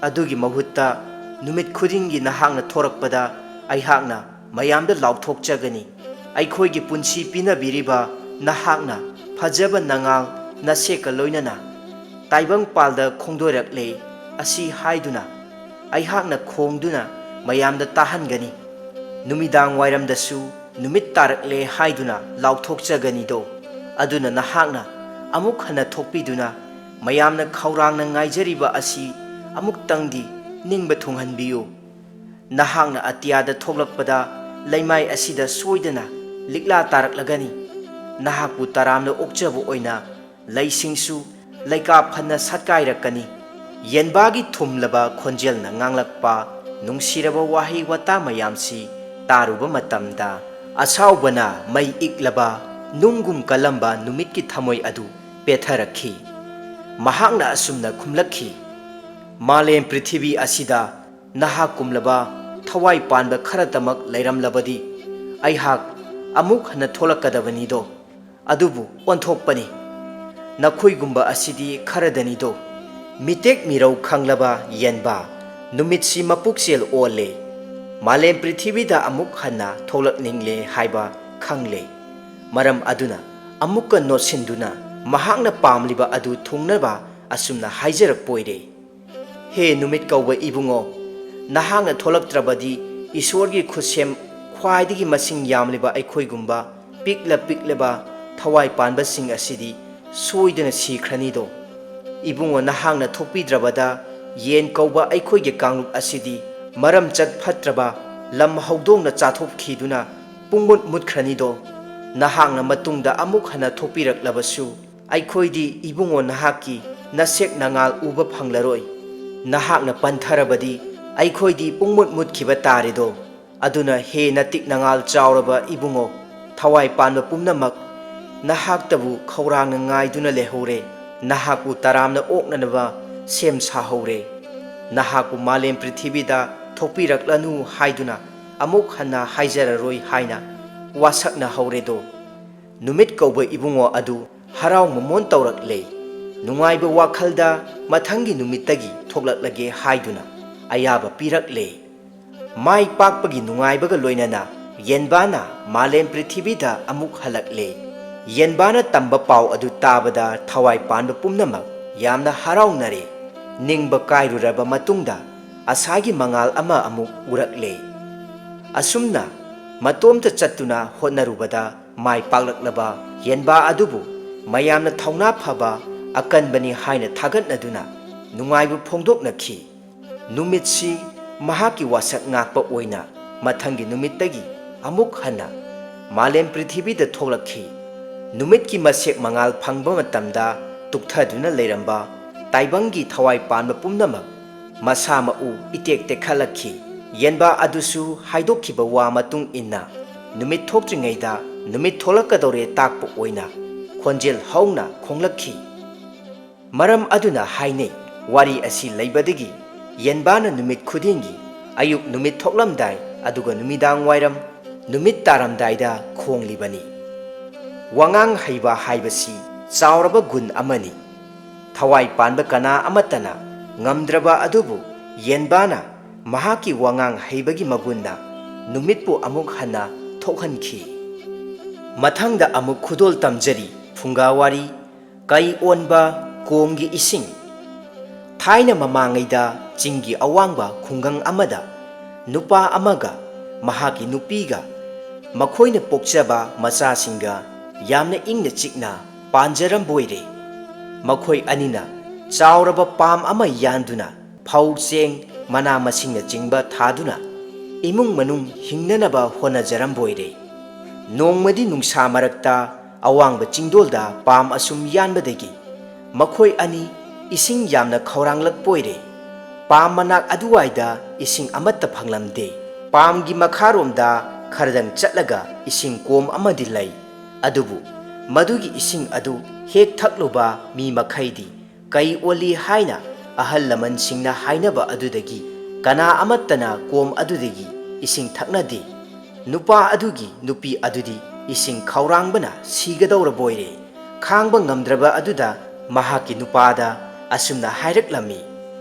ꯑꯗꯨꯒꯤ ꯃꯍꯨꯠꯇ ꯅꯨꯃꯤꯠ ꯈꯨꯗꯤꯡꯒꯤ ꯅꯍꯥꯛꯅ ꯊꯣꯔꯛꯄꯗ ꯑꯩꯍꯥꯛꯅ ꯃꯌꯥꯝꯗ ꯂꯥꯎꯊꯣꯛꯆꯒꯅꯤ, "ꯑꯩꯈꯣꯏꯒꯤ ꯄꯨꯟꯁꯤ ꯄꯤꯅꯕꯤꯔꯤꯕ ꯅꯍꯥꯛꯅ ꯐꯖꯕ ꯅꯉꯥꯜ ꯅꯁꯦꯛꯀ ꯂꯣꯏꯅꯅ ꯇꯥꯏꯕꯪꯄꯥꯜꯗ ꯈꯣꯡꯗꯣꯏꯔꯛꯂꯦ" ꯑꯁꯤ ꯍꯥꯏꯗꯨꯅ ꯑꯩꯍꯥꯛꯅ ꯈꯣꯡꯗꯨꯅ ꯃꯌꯥꯝꯗ ꯇꯥꯍꯟꯒꯅꯤ꯫ ꯅꯨꯃꯤꯗꯥꯡ ꯋꯥꯏꯔꯝꯗꯁꯨ ꯅꯨꯃꯤꯠ ꯇꯥꯔꯛꯂꯦ ꯍꯥꯏꯗꯨꯅ ꯂꯥꯎꯊꯣꯛꯆꯒꯅꯤꯗꯣ꯫ ꯑꯗꯨꯅ ꯅꯍꯥꯛꯅ ꯑꯃꯨꯛ ꯍꯟꯅ ꯊꯣꯛꯄꯤꯗꯨꯅ ꯃꯌꯥꯝꯅ ꯈꯧꯔꯥꯡꯅ ꯉꯥꯏꯖꯔꯤꯕ ꯑꯁꯤ ꯑꯃꯨꯛꯇꯪꯗꯤ ꯅꯤꯡꯕ ꯊꯨꯡꯍꯟꯕꯤꯌꯨ꯫ ꯅꯍꯥꯛꯅ ꯑꯇꯤꯌꯥꯗ ꯊꯣꯛꯂꯛꯄꯗ ꯂꯩꯃꯥꯏ ꯑꯁꯤꯗ ꯁꯣꯏꯗꯅ ꯂꯤꯛꯂꯥ ꯇꯥꯔꯛꯂꯒꯅꯤ꯫ ꯅꯍꯥꯛꯄꯨ ꯇꯔꯥꯝꯅ ꯑꯣꯛꯆꯕ ꯑꯣꯏꯅ ꯂꯩꯁꯤꯡꯁꯨ ꯂꯩꯀꯥ ꯐꯅ ꯁꯥꯠꯀꯥꯏꯔꯛꯀꯅꯤ꯫ ꯌꯦꯟꯕꯥꯒꯤ ꯊꯨꯝꯂꯕ ꯈꯣꯟꯖꯦꯜꯅ ꯉꯥꯡꯂꯛꯄ ꯅꯨꯡꯁꯤꯔꯕ ꯋꯥꯍꯩ ꯋꯥꯇꯥ ꯃꯌꯥꯝꯁꯤ ꯇꯥꯔꯨꯕ ꯃꯇꯝꯗ, ꯑꯁꯥꯎꯕꯅ ꯃꯩ ꯏꯛꯂꯕ ꯅꯨꯡꯒꯨꯝ ꯀꯜꯂꯝꯕ ꯅꯨꯃꯤꯠꯀꯤ ꯊꯃꯣꯏ ꯑꯗꯨ ꯄꯦꯠꯊꯔꯛꯈꯤ꯫ ꯃꯍꯥꯛꯅ ꯑꯁꯨꯝꯅ ꯈꯨꯝꯂꯛꯈꯤ, "ꯃꯥꯂꯦꯝ ꯄ꯭ꯔꯤꯊꯤꯕꯤ ꯑꯁꯤꯗ ꯅꯍꯥꯛꯀꯨꯝꯂꯕ ꯊꯋꯥꯏ ꯄꯥꯟꯕ ꯈꯔꯇꯃꯛ ꯂꯩꯔꯝꯂꯕꯗꯤ ꯑꯩꯍꯥꯛ ꯑꯃꯨꯛ ꯍꯟꯅ ꯊꯣꯛꯂꯛꯀꯗꯕꯅꯤꯗꯣ꯫ ꯑꯗꯨꯕꯨ ꯑꯣꯟꯊꯣꯛꯄꯅꯤ꯫ ꯅꯈꯣꯏꯒꯨꯝꯕ ꯑꯁꯤꯗꯤ ꯈꯔꯗꯅꯤꯗꯣ꯫ ꯃꯤꯇꯦꯛ ꯃꯤꯔꯧ ꯈꯪꯂꯕ ꯌꯦꯟꯕ, ꯅꯨꯃꯤꯠꯁꯤ ꯃꯄꯨꯛꯆꯦꯜ ꯑꯣꯜꯂꯦ꯫ ꯃꯥꯂꯦꯝ ꯄ꯭ꯔꯤꯊꯤꯕꯤꯗ ꯑꯃꯨꯛ ꯍꯟꯅ ꯊꯣꯛꯂꯛꯅꯤꯡꯂꯦ ꯍꯥꯏꯕ ꯈꯪꯂꯦ꯫ ꯃꯔꯝ ꯑꯗꯨꯅ ꯑꯃꯨꯛꯀ ꯅꯣꯠꯁꯤꯟꯗꯨꯅ ꯃꯍꯥꯛꯅ ꯄꯥꯝꯂꯤꯕ ꯑꯗꯨ ꯊꯨꯡꯅꯕ ꯑꯁꯨꯝꯅ ꯍꯥꯏꯖꯔꯛꯄ ꯑꯣꯏꯔꯦ꯫ ꯍꯦ ꯅꯨꯃꯤꯠ ꯀꯧꯕ ꯏꯕꯨꯡꯉꯣ, ꯅꯍꯥꯛꯅ ꯊꯣꯛꯂꯛꯇ꯭ꯔꯕꯗꯤ ꯏꯁꯣꯔꯒꯤ ꯈꯨꯠꯁꯦꯝ ꯈ꯭ꯋꯥꯏꯗꯒꯤ ꯃꯁꯤꯡ ꯌꯥꯝꯂꯤꯕ ꯑꯩꯈꯣꯏꯒꯨꯝꯕ ꯄꯤꯛꯂ ꯄꯤꯛꯂꯕ ꯊꯋꯥꯏ ꯄꯥꯟꯕꯁꯤꯡ ꯑꯁꯤꯗꯤ ꯁꯣꯏꯗꯅ ꯁꯤꯈ꯭ꯔꯅꯤꯗꯣ꯫ ꯏꯕꯨꯡꯉꯣ, ꯅꯍꯥꯛꯅ ꯊꯣꯛꯄꯤꯗ꯭ꯔꯕꯗ ꯌꯦꯟ ꯀꯧꯕ ꯑꯩꯈꯣꯏꯒꯤ ꯀꯥꯡꯂꯨꯞ ꯑꯁꯤꯗꯤ ꯃꯔꯝꯆꯠ ꯐꯠꯇ꯭ꯔꯕ ꯂꯝ ꯍꯧꯗꯣꯡꯅ ꯆꯥꯊꯣꯛꯈꯤꯗꯨꯅ ꯄꯨꯡꯃꯨꯠ ꯃꯨꯠꯈ꯭ꯔꯅꯤꯗꯣ꯫ ꯅꯍꯥꯛꯅ ꯃꯇꯨꯡꯗ ꯑꯃꯨꯛ ꯍꯟꯅ ꯊꯣꯛꯄꯤꯔꯛꯂꯕꯁꯨ ꯑꯩꯈꯣꯏꯗꯤ ꯏꯕꯨꯡꯉꯣ ꯅꯍꯥꯛꯀꯤ ꯅꯁꯦꯛ ꯅꯉꯥꯜ ꯎꯕ ꯐꯪꯂꯔꯣꯏ꯫ ꯅꯍꯥꯛꯅ ꯄꯟꯊꯔꯕꯗꯤ ꯑꯩꯈꯣꯏꯗꯤ ꯄꯨꯡꯃꯨꯠ ꯃꯨꯠꯈꯤꯕ ꯇꯥꯔꯦꯗꯣ꯫ ꯑꯗꯨꯅ ꯍꯦ ꯅꯇꯤꯛ ꯅꯉꯥꯜ ꯆꯥꯎꯔꯕ ꯏꯕꯨꯡꯉꯣ, ꯊꯋꯥꯏ ꯄꯥꯟꯕ ꯄꯨꯝꯅꯃꯛ, ꯅꯍꯥꯛꯇꯕꯨ ꯈꯧꯔꯥꯡꯅ ꯉꯥꯏꯗꯨꯅ ꯂꯩꯍꯧꯔꯦ꯫ ꯅꯍꯥꯛꯄꯨ ꯇꯔꯥꯝꯅ ꯑꯣꯛꯅꯅꯕ ꯁꯦꯝ ꯁꯥꯍꯧꯔꯦ꯫ ꯅꯍꯥꯛꯄꯨ ꯃꯥꯂꯦꯝ ꯄ꯭ꯔꯤꯊꯤꯕꯤꯗ ꯊꯣꯛꯄꯤꯔꯛꯂꯅꯨ ꯍꯥꯏꯗꯨꯅ ꯑꯃꯨꯛ ꯍꯟꯅ ꯍꯥꯏꯖꯔꯔꯣꯏ ꯍꯥꯏꯅ ꯋꯥꯁꯛꯅꯍꯧꯔꯦꯗꯣ꯫ ꯅꯨꯃꯤꯠ ꯀꯧꯕ ꯏꯕꯨꯡꯉꯣ ꯑꯗꯨ ꯍꯔꯥꯎ ꯃꯃꯣꯟ ꯇꯧꯔꯛꯂꯦ꯫ ꯅꯨꯡꯉꯥꯏꯕ ꯋꯥꯈꯜꯗ ꯃꯊꯪꯒꯤ ꯅꯨꯃꯤꯠꯇꯒꯤ ꯊꯣꯛꯂꯛꯂꯒꯦ ꯍꯥꯏꯗꯨꯅ ꯑꯌꯥꯕ ꯄꯤꯔꯛꯂꯦ꯫ ꯃꯥꯏ ꯄꯥꯛꯄꯒꯤ ꯅꯨꯡꯉꯥꯏꯕꯒ ꯂꯣꯏꯅꯅ ꯌꯦꯟꯕꯥꯅ ꯃꯥꯂꯦꯝ ꯄ꯭ꯔꯤꯊꯤꯕꯤꯗ ꯑꯃꯨꯛ ꯍꯜꯂꯛꯂꯦ꯫ ꯌꯦꯟꯕꯥꯅ ꯇꯝꯕ ꯄꯥꯎ ꯑꯗꯨ ꯇꯥꯕꯗ ꯊꯋꯥꯏ ꯄꯥꯟꯕ ꯄꯨꯝꯅꯃꯛ ꯌꯥꯝꯅ ꯍꯔꯥꯎꯅꯔꯦ꯫ ꯅꯤꯡꯕ ꯀꯥꯏꯔꯨꯔꯕ ꯃꯇꯨꯡꯗ ꯑꯁꯥꯒꯤ ꯃꯉꯥꯜ ꯑꯃ ꯑꯃꯨꯛ ꯎꯔꯛꯂꯦ꯫ ꯑꯁꯨꯝꯅ ꯃꯇꯣꯝꯇ ꯆꯠꯇꯨꯅ ꯍꯣꯠꯅꯔꯨꯕꯗ ꯃꯥꯏ ꯄꯥꯛꯂꯛꯂꯕ ꯌꯦꯟꯕꯥ ꯑꯗꯨꯕꯨ ꯃꯌꯥꯝꯅ ꯊꯧꯅꯥ ꯐꯕ, ꯑꯀꯟꯕꯅꯤ ꯍꯥꯏꯅ ꯊꯥꯒꯠꯅꯗꯨꯅ ꯅꯨꯡꯉꯥꯏꯕ ꯐꯣꯡꯗꯣꯛꯅꯈꯤ꯫ ꯅꯨꯃꯤꯠꯁꯤ ꯃꯍꯥꯛꯀꯤ ꯋꯥꯁꯛ ꯉꯥꯛꯄ ꯑꯣꯏꯅ ꯃꯊꯪꯒꯤ ꯅꯨꯃꯤꯠꯇꯒꯤ ꯑꯃꯨꯛ ꯍꯟꯅ ꯃꯥꯂꯦꯝ ꯄ꯭ꯔꯤꯊꯤꯕꯤꯗ ꯊꯣꯛꯂꯛꯈꯤ꯫ ꯅꯨꯃꯤꯠꯀꯤ ꯃꯁꯦꯛ ꯃꯉꯥꯜ ꯐꯪꯕ ꯃꯇꯝꯗ ꯇꯨꯛꯊꯗꯨꯅ ꯂꯩꯔꯝꯕ ꯇꯥꯏꯕꯪꯒꯤ ꯊꯋꯥꯏ ꯄꯥꯟꯕ ꯄꯨꯝꯅꯃꯛ ꯃꯁꯥ ꯃꯎ ꯏꯇꯦꯛ ꯇꯦꯛꯈꯠꯂꯛꯈꯤ꯫ ꯌꯦꯟꯕꯥ ꯑꯗꯨꯁꯨ ꯍꯥꯏꯗꯣꯛꯈꯤꯕ ꯋꯥ ꯃꯇꯨꯡ ꯏꯟꯅ ꯅꯨꯃꯤꯠ ꯊꯣꯛꯇ꯭ꯔꯤꯉꯩꯗ ꯅꯨꯃꯤꯠ ꯊꯣꯛꯂꯛꯀꯗꯧꯔꯦ ꯇꯥꯛꯄ ꯑꯣꯏꯅ ꯈꯣꯟꯖꯦꯜ ꯍꯧꯅ ꯈꯣꯡꯂꯛꯈꯤ꯫ ꯃꯔꯝ ꯑꯗꯨꯅ ꯍꯥꯏꯅꯩ, ꯋꯥꯔꯤ ꯑꯁꯤ ꯂꯩꯕꯗꯒꯤ ꯌꯦꯟꯕꯥꯅ ꯅꯨꯃꯤꯠ ꯈꯨꯗꯤꯡꯒꯤ ꯑꯌꯨꯛ ꯅꯨꯃꯤꯠ ꯊꯣꯛꯂꯝꯗꯥꯏ ꯑꯗꯨꯒ ꯅꯨꯃꯤꯗꯥꯡ ꯋꯥꯏꯔꯝ ꯅꯨꯃꯤꯠ ꯇꯥꯔꯝꯗꯥꯏꯗ ꯈꯣꯡꯂꯤꯕꯅꯤ꯫ ꯋꯥꯉꯥꯡ ꯍꯩꯕ ꯍꯥꯏꯕꯁꯤ ꯆꯥꯎꯔꯕ ꯒꯨꯟ ꯑꯃꯅꯤ꯫ ꯊꯋꯥꯏ ꯄꯥꯟꯕ ꯀꯅꯥ ꯑꯃꯠꯇꯅ ꯉꯝꯗ꯭ꯔꯕ ꯑꯗꯨꯕꯨ ꯌꯦꯟꯕꯥꯅ ꯃꯍꯥꯛꯀꯤ ꯋꯥꯉꯥꯡ ꯍꯩꯕꯒꯤ ꯃꯒꯨꯟꯅ ꯅꯨꯃꯤꯠꯄꯨ ꯑꯃꯨꯛ ꯍꯟꯅ ꯊꯣꯛꯍꯟꯈꯤ꯫ ꯃꯊꯪꯗ ꯑꯃꯨꯛ ꯈꯨꯗꯣꯜ ꯇꯝꯖꯔꯤ꯫ ꯐꯨꯡꯒꯥ ꯋꯥꯔꯤ, ꯀꯩ ꯑꯣꯟꯕ ꯀꯣꯝꯒꯤ ꯏꯁꯤꯡ꯫ ꯊꯥꯏꯅ ꯃꯃꯥꯡꯉꯩꯗ ꯆꯤꯡꯒꯤ ꯑꯋꯥꯡꯕ ꯈꯨꯡꯒꯪ ꯑꯃꯗ ꯅꯨꯄꯥ ꯑꯃꯒ ꯃꯍꯥꯛꯀꯤ ꯅꯨꯄꯤꯒ ꯃꯈꯣꯏꯅ ꯄꯣꯛꯆꯕ ꯃꯆꯥꯁꯤꯡꯒ ꯌꯥꯝꯅ ꯏꯪꯅ ꯆꯤꯛꯅ ꯄꯥꯟꯖꯔꯝꯕꯣꯏꯔꯦ꯫ ꯃꯈꯣꯏ ꯑꯅꯤꯅ ꯆꯥꯎꯔꯕ ꯄꯥꯝ ꯑꯃ ꯌꯥꯟꯗꯨꯅ ꯐꯧ, ꯆꯦꯡ, ꯃꯅꯥ ꯃꯁꯤꯡꯅꯆꯤꯡꯕ ꯊꯥꯗꯨꯅ ꯏꯃꯨꯡ ꯃꯅꯨꯡ ꯍꯤꯡꯅꯅꯕ ꯍꯣꯠꯅꯖꯔꯝꯕꯣꯏꯔꯦ꯫ ꯅꯣꯡꯃꯗꯤ ꯅꯨꯡꯁꯥ ꯃꯔꯛꯇ ꯑꯋꯥꯡꯕ ꯆꯤꯡꯗꯣꯜꯗ ꯄꯥꯝ ꯑꯁꯨꯝ ꯌꯥꯟꯕꯗꯒꯤ ꯃꯈꯣꯏ ꯑꯅꯤ ꯏꯁꯤꯡ ꯌꯥꯝꯅ ꯈꯧꯔꯥꯡꯂꯛꯄꯣꯏꯔꯦ꯫ ꯄꯥꯝ ꯃꯅꯥꯛ ꯑꯗꯨꯋꯥꯏꯗ ꯏꯁꯤꯡ ꯑꯃꯠꯇ ꯐꯪꯂꯝꯗꯦ꯫ ꯄꯥꯝꯒꯤ ꯃꯈꯥꯔꯣꯝꯗ ꯈꯔꯗꯪ ꯆꯠꯂꯒ ꯏꯁꯤꯡ ꯀꯣꯝ ꯑꯃꯗꯤ ꯂꯩ꯫ ꯑꯗꯨꯕꯨ ꯃꯗꯨꯒꯤ ꯏꯁꯤꯡ ꯑꯗꯨ ꯍꯦꯛ ꯊꯛꯂꯨꯕ ꯃꯤ ꯃꯈꯩꯗꯤ ꯀꯩ ꯑꯣꯜꯂꯤ ꯍꯥꯏꯅ ꯑꯍꯜ ꯂꯃꯟꯁꯤꯡꯅ ꯍꯥꯏꯅꯕ ꯑꯗꯨꯗꯒꯤ ꯀꯅꯥ ꯑꯃꯠꯇꯅ ꯀꯣꯝ ꯑꯗꯨꯗꯒꯤ ꯏꯁꯤꯡ ꯊꯛꯅꯗꯦ꯫ ꯅꯨꯄꯥ ꯑꯗꯨꯒꯤ ꯅꯨꯄꯤ ꯑꯗꯨꯗꯤ ꯏꯁꯤꯡ ꯈꯧꯔꯥꯡꯕꯅ ꯁꯤꯒꯗꯧꯔꯕꯣꯏꯔꯦ꯫ ꯈꯥꯡꯕ ꯉꯝꯗ꯭ꯔꯕ ꯑꯗꯨꯗ ꯃꯍꯥꯛꯀꯤ ꯅꯨꯄꯥꯗ ꯑꯁꯨꯝꯅ ꯍꯥꯏꯔꯛꯂꯝꯃꯤ,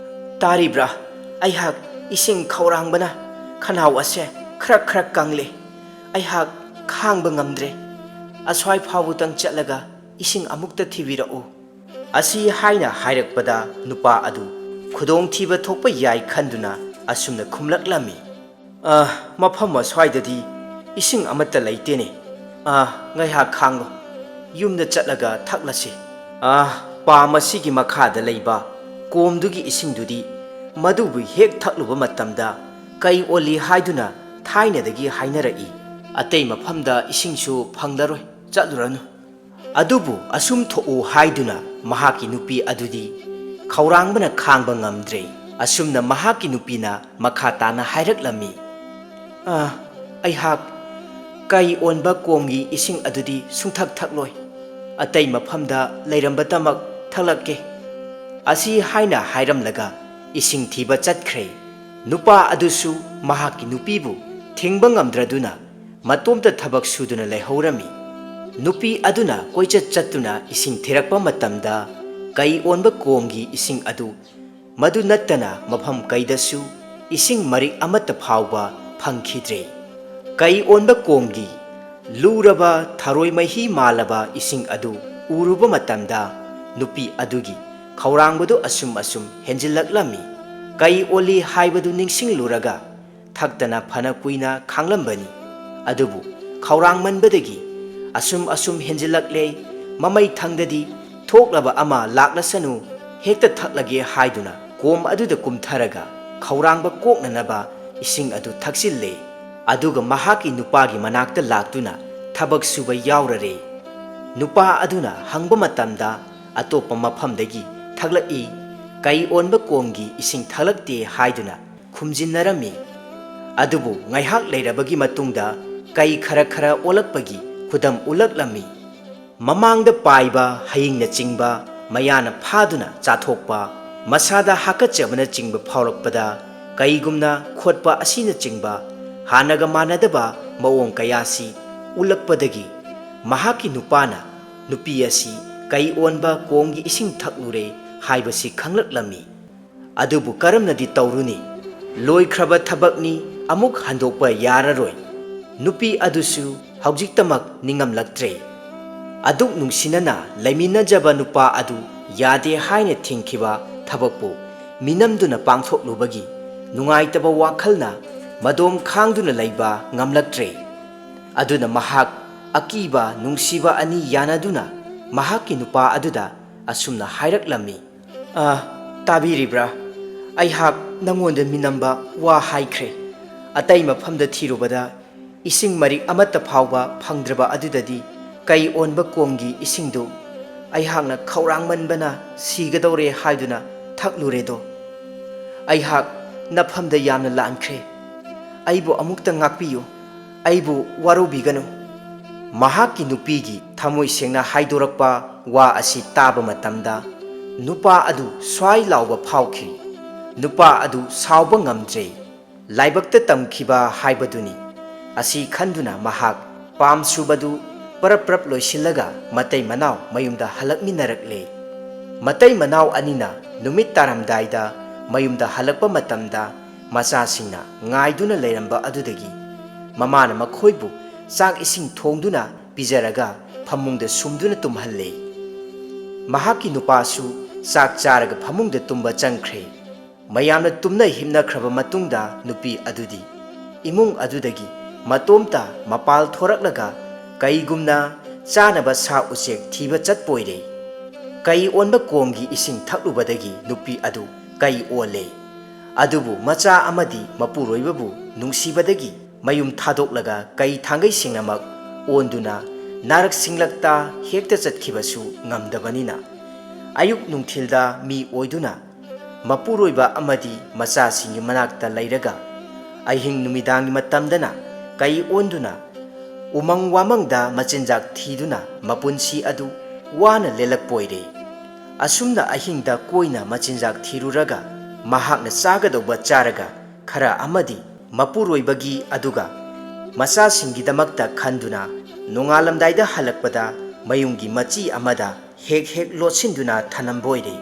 "ꯇꯥꯔꯤꯕ꯭ꯔꯥ? ꯑꯩꯍꯥꯛ ꯏꯁꯤꯡ ꯈꯧꯔꯥꯡꯕꯅ ꯈꯅꯥꯎ ꯑꯁꯦ ꯈ꯭ꯔꯛ ꯈ꯭ꯔꯛ ꯀꯪꯂꯦ꯫ ꯑꯩꯍꯥꯛ ꯈꯥꯡꯕ ꯉꯝꯗ꯭ꯔꯦ꯫ ꯑꯁ꯭ꯋꯥꯏ ꯐꯥꯎꯕꯇꯪ ꯆꯠꯂꯒ ꯏꯁꯤꯡ ꯑꯃꯨꯛꯇ ꯊꯤꯕꯤꯔꯛꯎ"꯫ ꯑꯁꯤ ꯍꯥꯏꯅ ꯍꯥꯏꯔꯛꯄꯗ ꯅꯨꯄꯥ ꯑꯗꯨ ꯈꯨꯗꯣꯡꯊꯤꯕ ꯊꯣꯛꯄ ꯌꯥꯏ ꯈꯟꯗꯨꯅ ꯑꯁꯨꯝꯅ ꯈꯨꯝꯂꯛꯂꯝꯃꯤ, "ꯑ, ꯃꯐꯝ ꯑꯁ꯭ꯋꯥꯏꯗꯗꯤ ꯏꯁꯤꯡ ꯑꯃꯠꯇ ꯂꯩꯇꯦꯅꯦ꯫ ꯑ, ꯉꯥꯏꯍꯥꯛ ꯈꯥꯡꯂꯣ, ꯌꯨꯝꯗ ꯆꯠꯂꯒ ꯊꯛꯂꯁꯤ꯫ ꯑ, ꯄꯥꯝ ꯑꯁꯤꯒꯤ ꯃꯈꯥꯗ ꯂꯩꯕ ꯀꯣꯝꯗꯨꯒꯤ ꯏꯁꯤꯡꯗꯨꯗꯤ ꯃꯗꯨꯕꯨ ꯍꯦꯛ ꯊꯛꯂꯨꯕ ꯃꯇꯝꯗ ꯀꯩ ꯑꯣꯜꯂꯤ ꯍꯥꯏꯗꯨꯅ ꯊꯥꯏꯅꯗꯒꯤ ꯍꯥꯏꯅꯔꯛꯏ꯫ ꯑꯇꯩ ꯃꯐꯝꯗ ꯏꯁꯤꯡꯁꯨ ꯐꯪꯂꯔꯣꯏ, ꯆꯠꯂꯨꯔꯅꯨ"꯫ ꯑꯗꯨꯕꯨ ꯑꯁꯨꯝ ꯊꯣꯛꯎ ꯍꯥꯏꯗꯨꯅ ꯃꯍꯥꯛꯀꯤ ꯅꯨꯄꯤ ꯑꯗꯨꯗꯤ ꯈꯧꯔꯥꯡꯕꯅ ꯈꯥꯡꯕ ꯉꯝꯗ꯭ꯔꯦ꯫ ꯑꯁꯨꯝꯅ ꯃꯍꯥꯛꯀꯤ ꯅꯨꯄꯤꯅ ꯃꯈꯥ ꯇꯥꯅ ꯍꯥꯏꯔꯛꯂꯝꯃꯤ, "ꯑ, ꯑꯩꯍꯥꯛ ꯀꯩ ꯑꯣꯟꯕ ꯀꯣꯝꯒꯤ ꯏꯁꯤꯡ ꯑꯗꯨꯗꯤ ꯁꯨꯡꯊꯛ ꯊꯛꯂꯣꯏ꯫ ꯑꯇꯩ ꯃꯐꯝꯗ ꯂꯩꯔꯝꯕꯇꯃꯛ ꯊꯛꯂꯛꯀꯦ"꯫ ꯑꯁꯤ ꯍꯥꯏꯅ ꯍꯥꯏꯔꯝꯂꯒ ꯏꯁꯤꯡ ꯊꯤꯕ ꯆꯠꯈ꯭ꯔꯦ꯫ ꯅꯨꯄꯥ ꯑꯗꯨꯁꯨ ꯃꯍꯥꯛꯀꯤ ꯅꯨꯄꯤꯕꯨ ꯊꯤꯡꯕ ꯉꯝꯗ꯭ꯔꯗꯨꯅ ꯃꯇꯣꯝꯇ ꯊꯕꯛ ꯁꯨꯗꯨꯅ ꯂꯩꯍꯧꯔꯝꯃꯤ꯫ ꯅꯨꯄꯤ ꯑꯗꯨꯅ ꯀꯣꯏꯆꯠ ꯆꯠꯇꯨꯅ ꯏꯁꯤꯡ ꯊꯤꯔꯛꯄ ꯃꯇꯝꯗ ꯀꯩ ꯑꯣꯟꯕ ꯀꯣꯝꯒꯤ ꯏꯁꯤꯡ ꯑꯗꯨ ꯃꯗꯨ ꯅꯠꯇꯅ ꯃꯐꯝ ꯀꯩꯗꯁꯨ ꯏꯁꯤꯡ ꯃꯔꯤꯛ ꯑꯃꯠꯇ ꯐꯥꯎꯕ ꯐꯪꯈꯤꯗ꯭ꯔꯦ꯫ ꯀꯩ ꯑꯣꯟꯕ ꯀꯣꯝꯒꯤ ꯂꯨꯔꯕ ꯊꯔꯣꯏ ꯃꯍꯤ ꯃꯥꯜꯂꯕ ꯏꯁꯤꯡ ꯑꯗꯨ ꯎꯔꯨꯕ ꯃꯇꯝꯗ ꯅꯨꯄꯤ ꯑꯗꯨꯒꯤ ꯈꯧꯔꯥꯡꯕꯗꯨ ꯑꯁꯨꯝ ꯑꯁꯨꯝ ꯍꯦꯟꯖꯤꯜꯂꯛꯂꯝꯃꯤ꯫ ꯀꯩ ꯑꯣꯜꯂꯤ ꯍꯥꯏꯕꯗꯨ ꯅꯤꯡꯁꯤꯡꯂꯨꯔꯒ ꯊꯛꯇꯅ ꯐꯅ ꯀꯨꯏꯅ ꯈꯥꯡꯂꯝꯕꯅꯤ꯫ ꯑꯗꯨꯕꯨ ꯈꯧꯔꯥꯡꯃꯟꯕꯗꯒꯤ ꯑꯁꯨꯝ ꯑꯁꯨꯝ ꯍꯦꯟꯖꯤꯜꯂꯛꯂꯦ, ꯃꯃꯩ ꯊꯪꯗꯗꯤ ꯊꯣꯛꯂꯕ ꯑꯃ ꯂꯥꯛꯂꯁꯅꯨ, ꯍꯦꯛꯇ ꯊꯛꯂꯒꯦ ꯍꯥꯏꯗꯨꯅ ꯀꯣꯝ ꯑꯗꯨꯗ ꯀꯨꯝꯊꯔꯒ ꯈꯧꯔꯥꯡꯕ ꯀꯣꯛꯅꯅꯕ ꯏꯁꯤꯡ ꯑꯗꯨ ꯊꯛꯆꯤꯜꯂꯦ꯫ ꯑꯗꯨꯒ ꯃꯍꯥꯛꯀꯤ ꯅꯨꯄꯥꯒꯤ ꯃꯅꯥꯛꯇ ꯂꯥꯛꯇꯨꯅ ꯊꯕꯛ ꯁꯨꯕ ꯌꯥꯎꯔꯔꯦ꯫ ꯅꯨꯄꯥ ꯑꯗꯨꯅ ꯍꯪꯕ ꯃꯇꯝꯗ ꯑꯇꯣꯞꯄ ꯃꯐꯝꯗꯒꯤ ꯊꯛꯂꯛꯏ꯫ ꯀꯩ ꯑꯣꯟꯕ ꯀꯣꯝꯒꯤ ꯏꯁꯤꯡ ꯊꯛꯂꯛꯇꯦ ꯍꯥꯏꯗꯨꯅ ꯈꯨꯝꯖꯤꯟꯅꯔꯝꯃꯤ꯫ ꯑꯗꯨꯕꯨ ꯉꯥꯏꯍꯥꯛ ꯂꯩꯔꯕꯒꯤ ꯃꯇꯨꯡꯗ ꯀꯩ ꯈꯔ ꯈꯔ ꯑꯣꯜꯂꯛꯄꯒꯤ ꯈꯨꯗꯝ ꯎꯠꯂꯛꯂꯝꯃꯤ꯫ ꯃꯃꯥꯡꯗ ꯄꯥꯏꯕ ꯍꯌꯤꯡꯅꯆꯤꯡꯕ ꯃꯌꯥꯅ ꯐꯥꯗꯨꯅ ꯆꯥꯊꯣꯛꯄ, ꯃꯁꯥꯗ ꯍꯥꯀꯠꯆꯕꯅꯆꯤꯡꯕ ꯐꯥꯎꯔꯛꯄꯗ ꯀꯩꯒꯨꯝꯅ ꯈꯣꯠꯄ ꯑꯁꯤꯅꯆꯤꯡꯕ ꯍꯥꯟꯅꯒ ꯃꯥꯟꯅꯗꯕ ꯃꯑꯣꯡ ꯀꯌꯥꯁꯤ ꯎꯠꯂꯛꯄꯗꯒꯤ ꯃꯍꯥꯛꯀꯤ ꯅꯨꯄꯥꯅ ꯅꯨꯄꯤ ꯑꯁꯤ ꯀꯩ ꯑꯣꯟꯕ ꯀꯣꯝꯒꯤ ꯏꯁꯤꯡ ꯊꯛꯂꯨꯔꯦ ꯍꯥꯏꯕꯁꯤ ꯈꯪꯂꯛꯂꯝꯃꯤ꯫ ꯑꯗꯨꯕꯨ ꯀꯔꯝꯅꯗꯤ ꯇꯧꯔꯨꯅꯤ? ꯂꯣꯏꯈ꯭ꯔꯕ ꯊꯕꯛꯅꯤ, ꯑꯃꯨꯛ ꯍꯟꯗꯣꯛꯄ ꯌꯥꯔꯔꯣꯏ꯫ ꯅꯨꯄꯤ ꯑꯗꯨꯁꯨ ꯍꯧꯖꯤꯛꯇꯃꯛ ꯅꯤꯡꯉꯝꯂꯛꯇ꯭ꯔꯦ꯫ ꯑꯗꯨꯛ ꯅꯨꯡꯁꯤꯅꯅ ꯂꯩꯃꯤꯟꯅꯖꯕ ꯅꯨꯄꯥ ꯑꯗꯨ ꯌꯥꯗꯦ ꯍꯥꯏꯅ ꯊꯤꯡꯈꯤꯕ ꯊꯕꯛꯄꯨ ꯃꯤꯅꯝꯗꯨꯅ ꯄꯥꯡꯊꯣꯛꯂꯨꯕꯒꯤ ꯅꯨꯡꯉꯥꯏꯇꯕ ꯋꯥꯈꯜꯅ ꯃꯗꯣꯝ ꯈꯥꯡꯗꯨꯅ ꯂꯩꯕ ꯉꯝꯂꯛꯇ꯭ꯔꯦ꯫ ꯑꯗꯨꯅ ꯃꯍꯥꯛ ꯑꯀꯤꯕ ꯅꯨꯡꯁꯤꯕ ꯑꯅꯤ ꯌꯥꯅꯗꯨꯅ ꯃꯍꯥꯛꯀꯤ ꯅꯨꯄꯥ ꯑꯗꯨꯗ ꯑꯁꯨꯝꯅ ꯍꯥꯏꯔꯛꯂꯝꯃꯤ, "ꯑ, ꯇꯥꯕꯤꯔꯤꯕ꯭ꯔꯥ? ꯑꯩꯍꯥꯛ ꯅꯉꯣꯟꯗ ꯃꯤꯅꯝꯕ ꯋꯥ ꯍꯥꯏꯈ꯭ꯔꯦ꯫ ꯑꯇꯩ ꯃꯐꯝꯗ ꯊꯤꯔꯨꯕꯗ ꯏꯁꯤꯡ ꯃꯔꯤꯛ ꯑꯃꯠꯇ ꯐꯥꯎꯕ ꯐꯪꯗ꯭ꯔꯕ ꯑꯗꯨꯗꯗꯤ ꯀꯩ ꯑꯣꯟꯕ ꯀꯣꯝꯒꯤ ꯏꯁꯤꯡꯗꯨ ꯑꯩꯍꯥꯛꯅ ꯈꯧꯔꯥꯡꯃꯟꯕꯅ ꯁꯤꯒꯗꯧꯔꯦ ꯍꯥꯏꯗꯨꯅ ꯊꯛꯂꯨꯔꯦꯗꯣ꯫ ꯑꯩꯍꯥꯛ ꯅꯐꯝꯗ ꯌꯥꯝꯅ ꯂꯥꯟꯈ꯭ꯔꯦ꯫ ꯑꯩꯕꯨ ꯑꯃꯨꯛꯇ ꯉꯥꯛꯄꯤꯌꯨ꯫ ꯑꯩꯕꯨ ꯋꯥꯔꯧꯕꯤꯒꯅꯨ꯫" ꯃꯍꯥꯛꯀꯤ ꯅꯨꯄꯤꯒꯤ ꯊꯃꯣꯏ ꯁꯦꯡꯅ ꯍꯥꯏꯗꯣꯔꯛꯄ ꯋꯥ ꯑꯁꯤ ꯇꯥꯕ ꯃꯇꯝꯗ ꯅꯨꯄꯥ ꯑꯗꯨ ꯁ꯭ꯋꯥꯏ ꯂꯥꯎꯕ ꯐꯥꯎꯈꯤ꯫ ꯅꯨꯄꯥ ꯑꯗꯨ ꯁꯥꯎꯕ ꯉꯝꯗ꯭ꯔꯦ꯫ ꯂꯥꯏꯕꯛꯇ ꯇꯝꯈꯤꯕ ꯍꯥꯏꯕꯗꯨꯅꯤ꯫ ꯑꯁꯤ ꯈꯟꯗꯨꯅ ꯃꯍꯥꯛ ꯄꯥꯝ ꯁꯨꯕꯗꯨ ꯄꯔꯞ ꯄꯔꯞ ꯂꯣꯏꯁꯤꯜꯂꯒ ꯃꯇꯩ ꯃꯅꯥꯎ ꯃꯌꯨꯝꯗ ꯍꯜꯂꯛꯃꯤꯟꯅꯔꯛꯂꯦ꯫ ꯃꯇꯩ ꯃꯅꯥꯎ ꯑꯅꯤꯅ ꯅꯨꯃꯤꯠ ꯇꯥꯔꯝꯗꯥꯏꯗ ꯃꯌꯨꯝꯗ ꯍꯜꯂꯛꯄ ꯃꯇꯝꯗ ꯃꯆꯥꯁꯤꯡꯅ ꯉꯥꯏꯗꯨꯅ ꯂꯩꯔꯝꯕ ꯑꯗꯨꯗꯒꯤ ꯃꯃꯥꯅ ꯃꯈꯣꯏꯕꯨ ꯆꯥꯛ ꯏꯁꯤꯡ ꯊꯣꯡꯗꯨꯅ ꯄꯤꯖꯔꯒ ꯐꯃꯨꯡꯗ ꯁꯨꯝꯗꯨꯅ ꯇꯨꯝꯍꯜꯂꯦ꯫ ꯃꯍꯥꯛꯀꯤ ꯅꯨꯄꯥꯁꯨ ꯆꯥꯛ ꯆꯥꯔꯒ ꯐꯃꯨꯡꯗ ꯇꯨꯝꯕ ꯆꯪꯈ꯭ꯔꯦ꯫ ꯃꯌꯥꯝꯅ ꯇꯨꯝꯅ ꯍꯤꯞꯅꯈ꯭ꯔꯕ ꯃꯇꯨꯡꯗ ꯅꯨꯄꯤ ꯑꯗꯨꯗꯤ ꯏꯃꯨꯡ ꯑꯗꯨꯗꯒꯤ ꯃꯇꯣꯝꯇ ꯃꯄꯥꯜ ꯊꯣꯔꯛꯂꯒ ꯀꯩꯒꯨꯝꯅ ꯆꯥꯅꯕ ꯁꯥ ꯎꯆꯦꯛ ꯊꯤꯕ ꯆꯠꯄꯣꯏꯔꯦ꯫ ꯀꯩ ꯑꯣꯟꯕ ꯀꯣꯝꯒꯤ ꯏꯁꯤꯡ ꯊꯛꯂꯨꯕꯗꯒꯤ ꯅꯨꯄꯤ ꯑꯗꯨ ꯀꯩ ꯑꯣꯜꯂꯦ꯫ ꯑꯗꯨꯕꯨ ꯃꯆꯥ ꯑꯃꯗꯤ ꯃꯄꯨꯔꯣꯏꯕꯕꯨ ꯅꯨꯡꯁꯤꯕꯗꯒꯤ ꯃꯌꯨꯝ ꯊꯥꯗꯣꯛꯂꯒ ꯀꯩ ꯊꯥꯡꯒꯩ ꯁꯦꯡꯅꯃꯛ ꯑꯣꯟꯗꯨꯅ ꯅꯥꯔꯛ ꯁꯤꯡꯂꯛꯇ ꯍꯦꯛꯇ ꯆꯠꯈꯤꯕꯁꯨ ꯉꯝꯗꯕꯅꯤꯅ ꯑꯌꯨꯛ ꯅꯨꯡꯊꯤꯜꯗ ꯃꯤ ꯑꯣꯏꯗꯨꯅ ꯃꯄꯨꯔꯣꯏꯕ ꯑꯃꯗꯤ ꯃꯆꯥꯁꯤꯡꯒꯤ ꯃꯅꯥꯛꯇ ꯂꯩꯔꯒ ꯑꯍꯤꯡ ꯅꯨꯃꯤꯗꯥꯡꯒꯤ ꯃꯇꯝꯗꯅ ꯀꯩ ꯑꯣꯟꯗꯨꯅ ꯎꯃꯪ ꯋꯥꯃꯪꯗ ꯃꯆꯤꯟꯖꯥꯛ ꯊꯤꯗꯨꯅ ꯃꯄꯨꯟꯁꯤ ꯑꯗꯨ ꯋꯥꯅ ꯂꯦꯜꯂꯛꯄ ꯑꯣꯏꯔꯦ꯫ ꯑꯁꯨꯝꯅ ꯑꯍꯤꯡꯗ ꯀꯣꯏꯅ ꯃꯆꯤꯟꯖꯥꯛ ꯊꯤꯔꯨꯔꯒ ꯃꯍꯥꯛꯅ ꯆꯥꯒꯗꯧꯕ ꯆꯥꯔꯒ ꯈꯔ ꯑꯃꯗꯤ ꯃꯄꯨꯔꯣꯏꯕꯒꯤ ꯑꯗꯨꯒ ꯃꯆꯥꯁꯤꯡꯒꯤꯗꯃꯛꯇ ꯈꯟꯗꯨꯅ ꯅꯣꯡꯉꯥꯜꯂꯝꯗꯥꯏꯗ ꯍꯜꯂꯛꯄꯗ ꯃꯌꯨꯝꯒꯤ ꯃꯆꯤ ꯑꯃꯗ ꯍꯦꯛ ꯍꯦꯛ ꯂꯣꯠꯁꯤꯟꯗꯨꯅ ꯊꯅꯝꯕ ꯑꯣꯏꯔꯦ꯫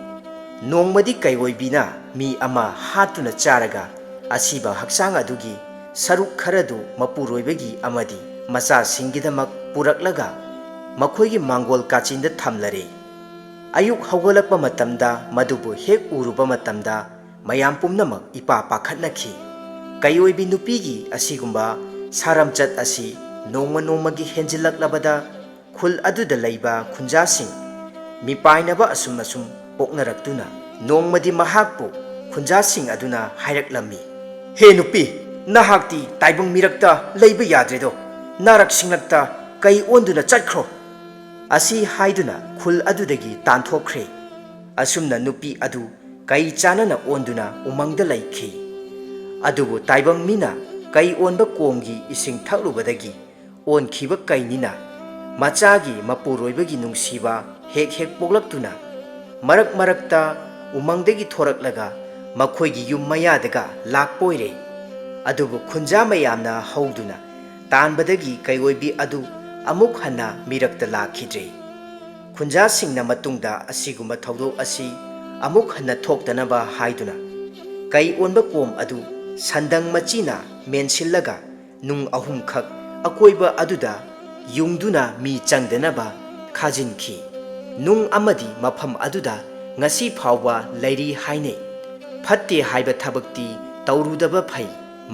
ꯅꯣꯡꯃꯗꯤ ꯀꯩꯑꯣꯏꯕꯤꯅ ꯃꯤ ꯑꯃ ꯍꯥꯠꯇꯨꯅ ꯆꯥꯔꯒ ꯑꯁꯤꯕ ꯍꯛꯆꯥꯡ ꯑꯗꯨꯒꯤ ꯁꯔꯨꯛ ꯈꯔꯗꯨ ꯃꯄꯨꯔꯣꯏꯕꯒꯤ ꯑꯃꯗꯤ ꯃꯆꯥꯁꯤꯡꯒꯤꯗꯃꯛ ꯄꯨꯔꯛꯂꯒ ꯃꯈꯣꯏꯒꯤ ꯃꯥꯡꯒꯣꯜ ꯀꯥꯆꯤꯟꯗ ꯊꯝꯂꯔꯦ꯫ ꯑꯌꯨꯛ ꯍꯧꯒꯠꯂꯛꯄ ꯃꯇꯝꯗ ꯃꯗꯨꯕꯨ ꯍꯦꯛ ꯎꯔꯨꯕ ꯃꯇꯝꯗ ꯃꯌꯥꯝ ꯄꯨꯝꯅꯃꯛ ꯏꯄꯥ ꯄꯥꯈꯠꯅꯈꯤ꯫ ꯀꯩꯑꯣꯏꯕꯤ ꯅꯨꯄꯤꯒꯤ ꯑꯁꯤꯒꯨꯝꯕ ꯁꯥꯔꯝꯆꯠ ꯑꯁꯤ ꯅꯣꯡꯃ ꯅꯣꯡꯃꯒꯤ ꯍꯦꯟꯖꯤꯜꯂꯛꯂꯕꯗ ꯈꯨꯜ ꯑꯗꯨꯗ ꯂꯩꯕ ꯈꯨꯟꯖꯥꯁꯤꯡ ꯃꯤꯄꯥꯏꯅꯕ ꯑꯁꯨꯝ ꯑꯁꯨꯝ ꯄꯣꯛꯅꯔꯛꯇꯨꯅ ꯅꯣꯡꯃꯗꯤ ꯃꯍꯥꯛꯄꯨ ꯈꯨꯟꯖꯥꯁꯤꯡ ꯑꯗꯨꯅ ꯍꯥꯏꯔꯛꯂꯝꯃꯤ, "ꯍꯦ ꯅꯨꯄꯤ, ꯅꯍꯥꯛꯇꯤ ꯇꯥꯏꯕꯪ ꯃꯤꯔꯛꯇ ꯂꯩꯕ ꯌꯥꯗ꯭ꯔꯦꯗꯣ, ꯅꯥꯔꯛ ꯁꯤꯡꯂꯛꯇ ꯀꯩ ꯑꯣꯟꯗꯨꯅ ꯆꯠꯈ꯭ꯔꯣ"꯫ ꯑꯁꯤ ꯍꯥꯏꯗꯨꯅ ꯈꯨꯜ ꯑꯗꯨꯗꯒꯤ ꯇꯥꯟꯊꯣꯛꯈ꯭ꯔꯦ꯫ ꯑꯁꯨꯝꯅ ꯅꯨꯄꯤ ꯑꯗꯨ ꯀꯩ ꯆꯥꯅꯅ ꯑꯣꯟꯗꯨꯅ ꯎꯃꯪꯗ ꯂꯩꯈꯤ꯫ ꯑꯗꯨꯕꯨ ꯇꯥꯏꯕꯪ ꯃꯤꯅ ꯀꯩ ꯑꯣꯟꯕ ꯀꯣꯝꯒꯤ ꯏꯁꯤꯡ ꯊꯛꯂꯨꯕꯗꯒꯤ ꯑꯣꯟꯈꯤꯕ ꯀꯩꯅꯤꯅ ꯃꯆꯥꯒꯤ ꯃꯄꯨꯔꯣꯏꯕꯒꯤ ꯅꯨꯡꯁꯤꯕ ꯍꯦꯛ ꯍꯦꯛ ꯄꯣꯛꯂꯛꯇꯨꯅ ꯃꯔꯛ ꯃꯔꯛꯇ ꯎꯃꯪꯗꯒꯤ ꯊꯣꯔꯛꯂꯒ ꯃꯈꯣꯏꯒꯤ ꯌꯨꯝ ꯃꯌꯥꯗꯒ ꯂꯥꯛꯄ ꯑꯣꯏꯔꯦ꯫ ꯑꯗꯨꯕꯨ ꯈꯨꯟꯖꯥ ꯃꯌꯥꯝꯅ ꯍꯧꯗꯨꯅ ꯇꯥꯟꯕꯗꯒꯤ ꯀꯩꯑꯣꯏꯕꯤ ꯑꯗꯨ ꯑꯃꯨꯛ ꯍꯟꯅ ꯃꯤꯔꯛꯇ ꯂꯥꯛꯈꯤꯗ꯭ꯔꯦ꯫ ꯈꯨꯟꯖꯥꯁꯤꯡꯅ ꯃꯇꯨꯡꯗ ꯑꯁꯤꯒꯨꯝꯕ ꯊꯧꯗꯣꯛ ꯑꯁꯤ ꯑꯃꯨꯛ ꯍꯟꯅ ꯊꯣꯛꯇꯅꯕ ꯍꯥꯏꯗꯨꯅ ꯀꯩ ꯑꯣꯟꯕ ꯀꯣꯝ ꯑꯗꯨ ꯁꯟꯗꯪ ꯃꯆꯤꯅ ꯃꯦꯟꯁꯤꯜꯂꯒ ꯅꯨꯡ ꯑꯍꯨꯝꯈꯛ ꯑꯀꯣꯏꯕ ꯑꯗꯨꯗ ꯌꯨꯡꯗꯨꯅ ꯃꯤ ꯆꯪꯗꯅꯕ ꯈꯥꯖꯤꯟꯈꯤ꯫ ꯅꯨꯡ ꯑꯃꯗꯤ ꯃꯐꯝ ꯑꯗꯨꯗ ꯉꯁꯤ ꯐꯥꯎꯕ ꯂꯩꯔꯤ ꯍꯥꯏꯅꯩ꯫ ꯐꯠꯇꯦ ꯍꯥꯏꯕ ꯊꯕꯛꯇꯤ ꯇꯧꯔꯨꯗꯕ ꯐꯩ꯫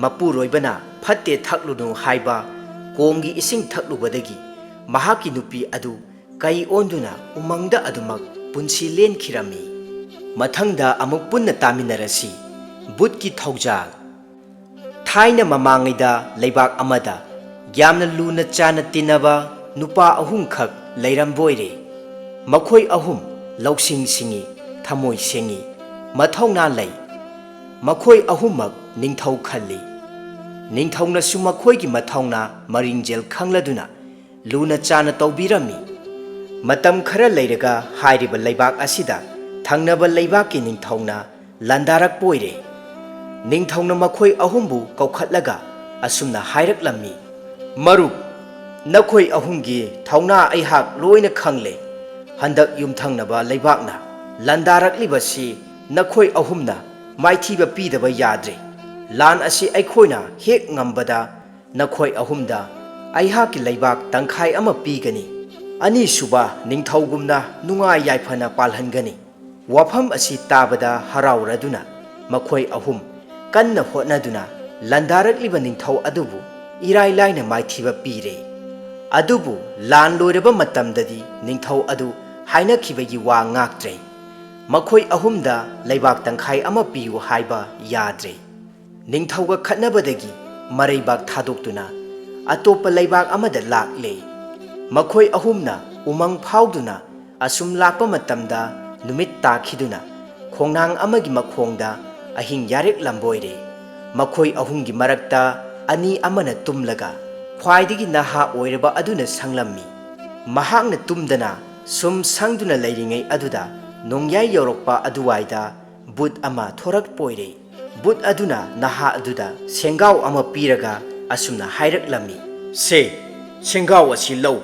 ꯃꯄꯨꯔꯣꯏꯕꯅ ꯐꯠꯇꯦ ꯊꯛꯂꯨꯅꯨ ꯍꯥꯏꯕ ꯀꯣꯝꯒꯤ ꯏꯁꯤꯡ ꯊꯛꯂꯨꯕꯗꯒꯤ ꯃꯍꯥꯛꯀꯤ ꯅꯨꯄꯤ ꯑꯗꯨ ꯀꯩ ꯑꯣꯟꯗꯨꯅ ꯎꯃꯪꯗ ꯑꯗꯨꯃꯛ ꯄꯨꯟꯁꯤ ꯂꯦꯟꯈꯤꯔꯝꯃꯤ꯫ ꯃꯊꯪꯗ ꯑꯃꯨꯛ ꯄꯨꯟꯅ ꯇꯥꯃꯤꯟꯅꯔꯁꯤ꯫ ꯚꯨꯠꯀꯤ ꯊꯧꯖꯥꯜ꯫ ꯊꯥꯏꯅ ꯃꯃꯥꯡꯉꯩꯗ ꯂꯩꯕꯥꯛ ꯑꯃꯗ ꯌꯥꯝꯅ ꯂꯨꯅ ꯆꯥꯟꯅ ꯇꯤꯟꯅꯕ ꯅꯨꯄꯥ ꯑꯍꯨꯝꯈꯛ ꯂꯩꯔꯝꯕ ꯑꯣꯏꯔꯦ꯫ ꯃꯈꯣꯏ ꯑꯍꯨꯝ ꯂꯧꯁꯤꯡ ꯁꯤꯡꯏ, ꯊꯃꯣꯏ ꯁꯦꯡꯏ꯫ ꯃꯊꯧꯅꯥ ꯂꯩ꯫ ꯃꯈꯣꯏ ꯑꯍꯨꯝꯃꯛ ꯅꯤꯡꯊꯧ ꯈꯜꯂꯤ꯫ ꯅꯤꯡꯊꯧꯅꯁꯨ ꯃꯈꯣꯏꯒꯤ ꯃꯊꯧꯅꯥ ꯃꯔꯤꯡꯖꯦꯜ ꯈꯪꯂꯗꯨꯅ ꯂꯨꯅ ꯆꯥꯅ ꯇꯧꯕꯤꯔꯝꯃꯤ꯫ ꯃꯇꯝ ꯈꯔ ꯂꯩꯔꯒ ꯍꯥꯏꯔꯤꯕ ꯂꯩꯕꯥꯛ ꯑꯁꯤꯗ ꯊꯪꯅꯕ ꯂꯩꯕꯥꯛꯀꯤ ꯅꯤꯡꯊꯧꯅ ꯂꯥꯟꯗꯥꯔꯛꯄ ꯑꯣꯏꯔꯦ꯫ ꯅꯤꯡꯊꯧꯅ ꯃꯈꯣꯏ ꯑꯍꯨꯝꯕꯨ ꯀꯧꯈꯠꯂꯒ ꯑꯁꯨꯝꯅ ꯍꯥꯏꯔꯛꯂꯝꯃꯤ, "ꯃꯔꯨꯞ, ꯅꯈꯣꯏ ꯑꯍꯨꯝꯒꯤ ꯊꯧꯅꯥ ꯑꯩꯍꯥꯛ ꯂꯣꯏꯅ ꯈꯪꯂꯦ꯫ ꯍꯟꯗꯛ ꯌꯨꯝꯊꯪꯅꯕ ꯂꯩꯕꯥꯛꯅ ꯂꯥꯟꯗꯥꯔꯛꯂꯤꯕꯁꯤ ꯅꯈꯣꯏ ꯑꯍꯨꯝꯅ ꯃꯥꯏꯊꯤꯕ ꯄꯤꯗꯕ ꯌꯥꯗ꯭ꯔꯦ꯫ ꯂꯥꯟ ꯑꯁꯤ ꯑꯩꯈꯣꯏꯅ ꯍꯦꯛ ꯉꯝꯕꯗ ꯅꯈꯣꯏ ꯑꯍꯨꯝꯗ ꯑꯩꯍꯥꯛꯀꯤ ꯂꯩꯕꯥꯛ ꯇꯪꯈꯥꯏ ꯑꯃ ꯄꯤꯒꯅꯤ꯫ ꯑꯅꯤꯁꯨꯕ ꯅꯤꯡꯊꯧꯒꯨꯝꯅ ꯅꯨꯡꯉꯥꯏ ꯌꯥꯏꯐꯅ ꯄꯥꯜꯍꯟꯒꯅꯤ꯫" ꯋꯥꯐꯝ ꯑꯁꯤ ꯇꯥꯕꯗ ꯍꯔꯥꯎꯔꯗꯨꯅ ꯃꯈꯣꯏ ꯑꯍꯨꯝ ꯀꯟꯅ ꯍꯣꯠꯅꯗꯨꯅ ꯂꯥꯟꯗꯥꯔꯛꯂꯤꯕ ꯅꯤꯡꯊꯧ ꯑꯗꯨꯕꯨ ꯏꯔꯥꯏ ꯂꯥꯏꯅ ꯃꯥꯏꯊꯤꯕ ꯄꯤꯔꯦ꯫ ꯑꯗꯨꯕꯨ ꯂꯥꯟ ꯂꯣꯏꯔꯕ ꯃꯇꯝꯗꯗꯤ ꯅꯤꯡꯊꯧ ꯑꯗꯨ ꯍꯥꯏꯅꯈꯤꯕꯒꯤ ꯋꯥ ꯉꯥꯛꯇ꯭ꯔꯦ꯫ ꯃꯈꯣꯏ ꯑꯍꯨꯝꯗ ꯂꯩꯕꯥꯛ ꯇꯪꯈꯥꯏ ꯑꯃ ꯄꯤꯌꯨ ꯍꯥꯏꯕ ꯌꯥꯗ꯭ꯔꯦ꯫ ꯅꯤꯡꯊꯧꯒ ꯈꯠꯅꯕꯗꯒꯤ ꯃꯔꯩꯕꯥꯛ ꯊꯥꯗꯣꯛꯇꯨꯅ ꯑꯇꯣꯞꯄ ꯂꯩꯕꯥꯛ ꯑꯃꯗ ꯂꯥꯛꯂꯦ꯫ ꯃꯈꯣꯏ ꯑꯍꯨꯝꯅ ꯎꯃꯪ ꯐꯥꯎꯗꯨꯅ ꯑꯁꯨꯝ ꯂꯥꯛꯄ ꯃꯇꯝꯗ ꯅꯨꯃꯤꯠ ꯇꯥꯈꯤꯗꯨꯅ ꯈꯣꯡꯅꯥꯡ ꯑꯃꯒꯤ ꯃꯈꯣꯡꯗ ꯑꯍꯤꯡ ꯌꯥꯔꯦꯛ ꯂꯝꯕꯣꯏꯔꯦ꯫ ꯃꯈꯣꯏ ꯑꯍꯨꯝꯒꯤ ꯃꯔꯛꯇ ꯑꯅꯤ ꯑꯃꯅ ꯇꯨꯝꯂꯒ ꯈ꯭ꯋꯥꯏꯗꯒꯤ ꯅꯍꯥ ꯑꯣꯏꯔꯕ ꯑꯗꯨꯅ ꯁꯪꯂꯝꯃꯤ꯫ ꯃꯍꯥꯛꯅ ꯇꯨꯝꯗꯅ ꯁꯨꯝ ꯁꯪꯗꯨꯅ ꯂꯩꯔꯤꯉꯩ ꯑꯗꯨꯗ ꯅꯣꯡꯌꯥꯏ ꯌꯧꯔꯛꯄ ꯑꯗꯨꯋꯥꯏꯗ ꯕꯨꯠ ꯑꯃ ꯊꯣꯔꯛꯄ ꯑꯣꯏꯔꯦ꯫ ꯕꯨꯠ ꯑꯗꯨꯅ ꯅꯍꯥ ꯑꯗꯨꯗ ꯁꯦꯡꯒꯥꯎ ꯑꯃ ꯄꯤꯔꯒ ꯑꯁꯨꯝꯅ ꯍꯥꯏꯔꯛꯂꯝꯃꯤ, "ꯁꯦ, ꯁꯦꯡꯒꯥꯎ ꯑꯁꯤ ꯂꯧ꯫